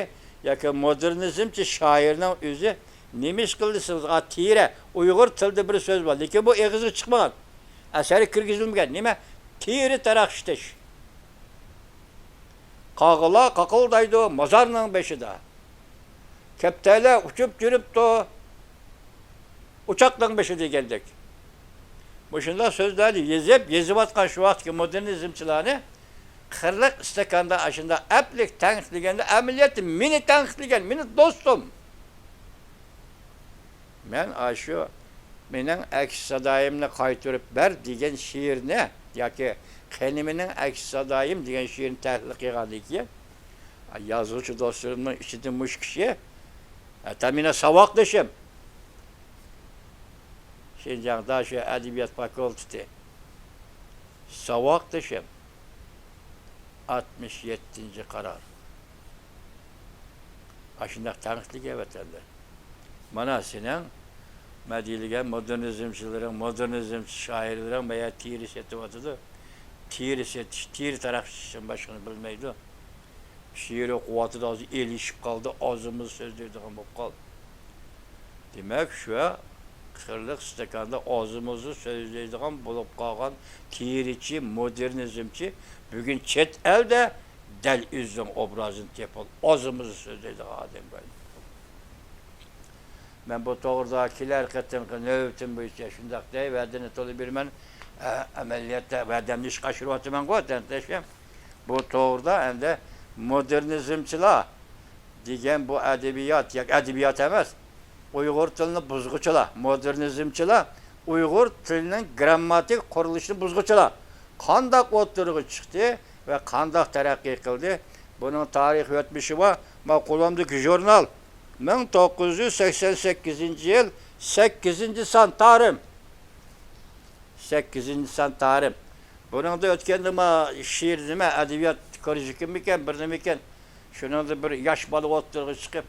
ياكى مودېرنىزمچى شائىرنىڭ ئۆزى نېمە ئىش قىلدى دېسىڭىز، ئا، تېرە، ئۇيغۇر تىلىدا بىر سۆز بار، لېكىن بۇ ئېغىزغا چىقمىغان، ئەسەرگە كىرگۈزۈلمىگەن. نېمە؟ تېرە تاراقشىتىش. قاغىلار قاقىلدايدۇ مازارنىڭ بېشىدا. كەپتەرلەر ئۇچۇپ يۈرۈپتۇ ئوچاقنىڭ بېشىدا دېگەندەك. مۇشۇنداق سۆزلەرنى يېزىپ، يېزىۋاتقان شۇ ۋاقىتتىكى مودېرنىزمچىلارنى قىرلىق ئىستاكاندا ئاشۇنداق ئەپلىك تەنقىدلىگەندە، ئەمەلىيەتتە مېنى تەنقىدلىگەن، مېنى دوستۇم. مەن ئاشۇ مېنىڭ ئەكس سادايىمنى قايتۇرۇپ بەر دېگەن شېئىرنى ياكى قېنى مېنىڭ ئەكس سادايىم دېگەن شېئىرنى تەھلىل قىلغاندىن كېيىن، يازغۇچى دوستلىرىمنىڭ ئىچىدە مۇشۇ كىشى، ھەتتا مېنىڭ ساۋاقدىشىم، شىنجاڭدا شۇ ئەدەبىيات فاكۇلتېتى ساۋاقدىشىم، ئاتمىش يەتتىنچى قارار. ئاشۇنداق تەنقىدلىگەن ۋەتەندە. مانا سېنىڭ، مەن دېيىلگەن مودېرنىزمچىلىرىڭ، مودېرنىزمچى شائىرلىرىڭ مەيە تېرە سېتىۋاتىدۇ. تېرە سېتىش، تېرە تاراقشىتىشتىن باشقىنى بىلمەيدۇ. شېئىرىي قۇۋۋىتى ھازىر ئېلىشىپ قالدى، ئازمۇز سۆزلەيدىغان بولۇپ قالدى. دېمەك، شۇ قىرلىق ئىستاكاندا ئازمۇزنى سۆزلەيدىغان بولۇپ قالغان تېرىچى، مودېرنىزمچى بۈگۈن چەت ئەلدە دەل ئۆزىنىڭ ئوبرازىنى تېپىپ، ئازمۇزنى سۆزلەيدىغان ئادەم بار. مەن بۇ توغرىدا كېلەر قېتىمقى نۆۋىتىم بويىچە شۇنداق دەي، ۋەدىنى تولا بېرىمەن. ئە، ئەمەلىيەتتە ۋەدەمنى ئىشقا ئاشۇرۇۋاتىمەنغۇ، تەڭداشلىرىم. بۇ توغرىدا ئەمدى مودېرنىزمچىلار دېگەن بۇ ئەدەبىيات، ياكى ئەدەبىيات ئەمەس، ئۇيغۇر تىلىنى بۇزغۇچىلار، مودېرنىزمچىلار ئۇيغۇر تىلىنىڭ گىرامماتىك قۇرۇلۇشىنى بۇزغۇچىلار قانداق ئوتتۇرىغا چىقتى ۋە قانداق تەرەققىي قىلدى؟ بۇنىڭ تارىخىي ئۆتمۈشى بار. ما قولۇمدىكى ژۇرنال، مىڭ توققۇز يۈز سەكسەن سەككىزىنچى يىل، سەككىزىنچى سان تارىم. سەككىزىنچى سان تارىم. بۇنىڭدا ئۆتكەندە ما شېئىر نېمە، ئەدەبىيات كورژۇكىمىكەن، بىر نېمىكەن، شۇنىڭدا بىر ياش بالا ئوتتۇرىغا چىقىپ،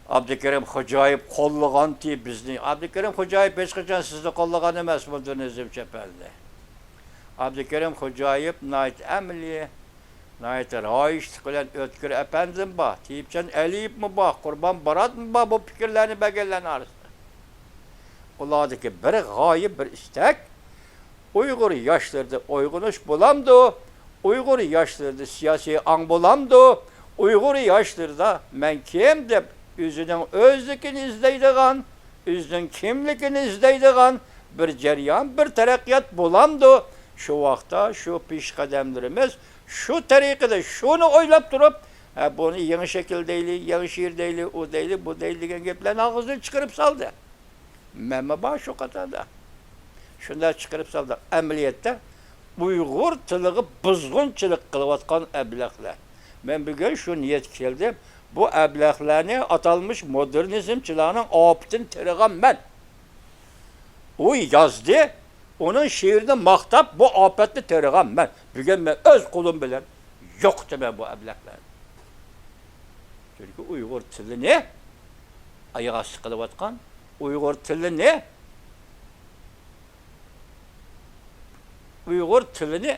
ئابدۇكېرىم خوجايېۋ قوللىغانتى بىزنى. ئابدۇكېرىم خوجايېۋ ھېچقاچان سىزنى قوللىغان ئەمەس، مودېرنىزمچى ئەپەندى. ئابدۇكېرىم خوجايېۋ ناھايىتى ئەمەلىي، ناھايىتى رايىشلىق بىلەن ئۆتكۈر ئەپەندىم بار، تېيىپجان ئەلىيېۋمۇ بار، قۇربان باراتمۇ بار، بۇ پىكىرلەرنى بەرگەنلەرنىڭ ئارىسىدا. ئۇلاردىكى بىر غايە، بىر ئىستەك، ئۇيغۇر ياشلىرىدا ئويغىنىش بولامدۇ؟ ئۇيغۇر ياشلىرىدا سىياسىي ئاڭ بولامدۇ؟ ئۇيغۇر ياشلىرىدا مەن كىم دەپ ئۆزىنىڭ ئۆزلۈكىنى ئىزدەيدىغان، ئۆزىنىڭ كىملىكىنى ئىزدەيدىغان بىر جەريان، بىر تەرەققىيات بولامدۇ؟ شۇ ۋاقىتتا شۇ پېشقەدەملىرىمىز شۇ تەرىقىدە شۇنى ئويلاپ تۇرۇپ، ھە، بۇنى يېڭى شەكىل دەيلى، يېڭى شېئىر دەيلى، ئۇ دەيلى، بۇ دەيلى دېگەن گەپلەرنى ئاغزىدىن چىقىرىپ سالدى. مەنمۇ بار شۇ قاتاردا. شۇنداق چىقىرىپ سالدى. ئەمەلىيەتتە ئۇيغۇر تىلىغا بۇزغۇنچىلىق قىلىۋاتقان ئەبلەخلەر. مەن بۈگۈن شۇ نىيەتكە كەلدىم. بۇ ئەبلەخلەرنى ئاتالمىش مودېرنىزمچىلارنىڭ ئاپىتىنى تېرىغان مەن. ئۇ يازدى، ئۇنىڭ شېئىرىنى ماختاپ، بۇ ئاپەتنى تېرىغان مەن. بۈگۈن مەن ئۆز قولۇم بىلەن يوقىتىمەن بۇ ئەبلەخلەرنى. چۈنكى ئۇيغۇر تىلىنى ئاياغ ئاستى قىلىۋاتقان، ئۇيغۇر تىلىنى، ئۇيغۇر تىلىنى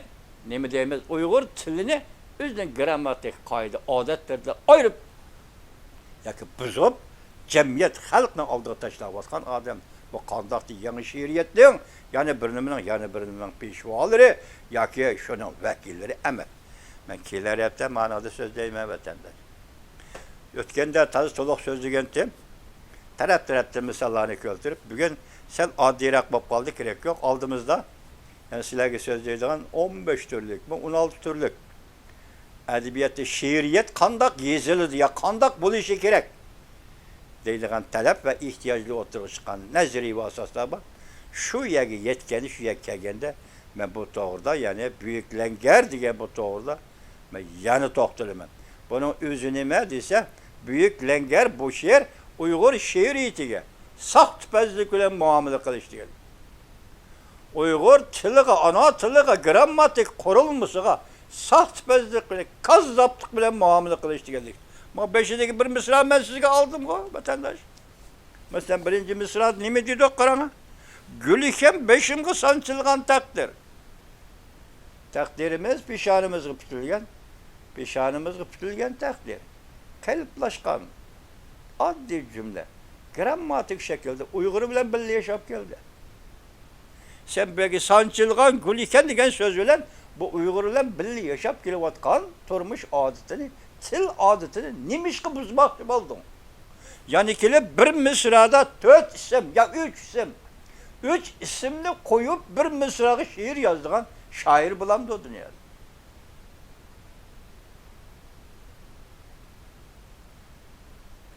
نېمە دەيمىز؟ ئۇيغۇر تىلىنى ئۆزىنىڭ گىرامماتىك قائىدە ئادەتلىرىدىن ئايرىپ ياكى بۇزۇپ، جەمئىيەت خەلقنىڭ ئالدىغا تاشلاۋاتقان ئادەم. بۇ قانداقتۇر يېڭى شېئىرىيەتنىڭ، يەنە بىر نېمىنىڭ، يەنە بىر نېمىنىڭ پېشۋالىرى ياكى شۇنىڭ ۋەكىللىرى ئەمەس. مەن كېلەر ھەپتە مانىدا سۆزلەيمەن، ۋەتەنداش. ئۆتكەندە تازا تولۇق سۆزلىگەنتىم. تەرەپ-تەرەپتىن مىساللارنى كەلتۈرۈپ، بۈگۈن سەل ئاددىيراق بولۇپ قالدى، كېرەك يوق. ئالدىمىزدا يەنە سىلەرگە سۆزلەيدىغان ئون بەش تۈرلۈكمۇ، ئون ئالتە تۈرلۈك ئەدەبىياتتا شېئىرىيەت قانداق يېزىلىدۇ يا قانداق بولۇشى كېرەك دەيدىغان تەلەپ ۋە ئېھتىياجلىرى ئوتتۇرىغا چىققان نەزەرىيە ۋە ئاساسلار بار. شۇ يەرگە يەتكەندە، شۇ يەرگە كەلگەندە، مەن بۇ توغرىدا، يەنى بۈيۈك لەڭگەر دېگەن بۇ توغرىدا مەن يەنە توختىلىمەن. بۇنىڭ ئۆزى نېمە دېسە، بۈيۈك لەڭگەر بۇ شېئىر ئۇيغۇر شېئىرىيىتىگە ساختىپەزلىك بىلەن مۇئامىلە قىلىش دېگەن. ئۇيغۇر تىلىغا، ئانا تىلىغا، گىرامماتىك قۇرۇلمىسىغا ساختىپەزلىك بىلەن، كاززاپلىق بىلەن مۇئامىلە قىلىش دېگەنلىك. مانا بېشىدىكى بىر مىسرا مەن سىزگە ئالدىمغۇ، ۋەتەنداش. مەسىلەن، بىرىنچى مىسرا نېمە دېدۇق، قاراڭ. گۈلىكەن بېشىمغا سانچىلغان تەقدىر. تەقدىرىمىز پېشانىمىزغا پۈتۈلگەن، پېشانىمىزغا پۈتۈلگەن تەقدىر. قېلىپلاشقان ئاددىي جۈملە. گىرامماتىك شەكىلدە ئۇيغۇر بىلەن بىللە ياشاپ كەلدى. سەن بۇ يەرگە سانچىلغان گۈلىكەن دېگەن سۆز بىلەن بۇ ئۇيغۇر بىلەن بىللە ياشاپ كېلىۋاتقان تۇرمۇش ئادىتىنى، تىل ئادىتىنى نېمىشقا بۇزماقچى بولدۇڭ؟ يەنە كېلىپ بىر مىسرادا تۆت ئىسىم يا ئۈچ ئىسىم، ئۈچ ئىسىمنى قويۇپ بىر مىسراغا شېئىر يازىدىغان شائىر بولامدۇ دۇنيادا؟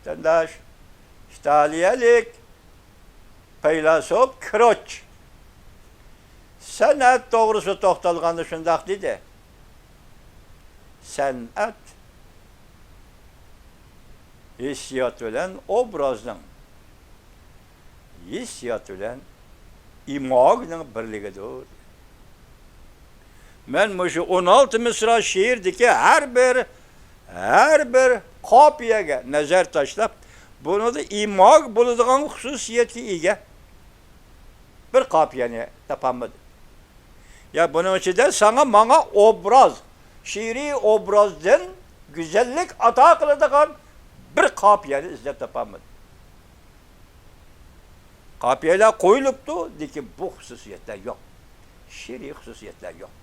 ۋەتەنداش، ئىتالىيەلىك پەيلاسوپ كروچ سەنئەت توغرىسىدا توختالغاندا شۇنداق دېدى: سەنئەت ھېسسىيات بىلەن ئوبرازنىڭ، ھېسسىيات بىلەن ئىماگنىڭ بىرلىكىدۇر. مەن مۇشۇ ئون ئالتە مىسرا شېئىردىكى ھەر بىر، ھەر بىر قاپىيەگە نەزەر تاشلاپ، بۇنىڭدا ئىماگ بولىدىغان خۇسۇسىيەتكە ئىگە بىر قاپىيەنى تاپالمىدىم. يا بۇنىڭ ئىچىدە ساڭا، ماڭا ئوبراز، شېئىرىي ئوبرازدىن گۈزەللىك ئاتا قىلىدىغان بىر قاپىيەنى ئىزدەپ تاپالمىدىم. قاپىيەلەر قويۇلۇپتۇ، لېكىن بۇ خۇسۇسىيەتلەر يوق. شېئىرىي خۇسۇسىيەتلەر يوق.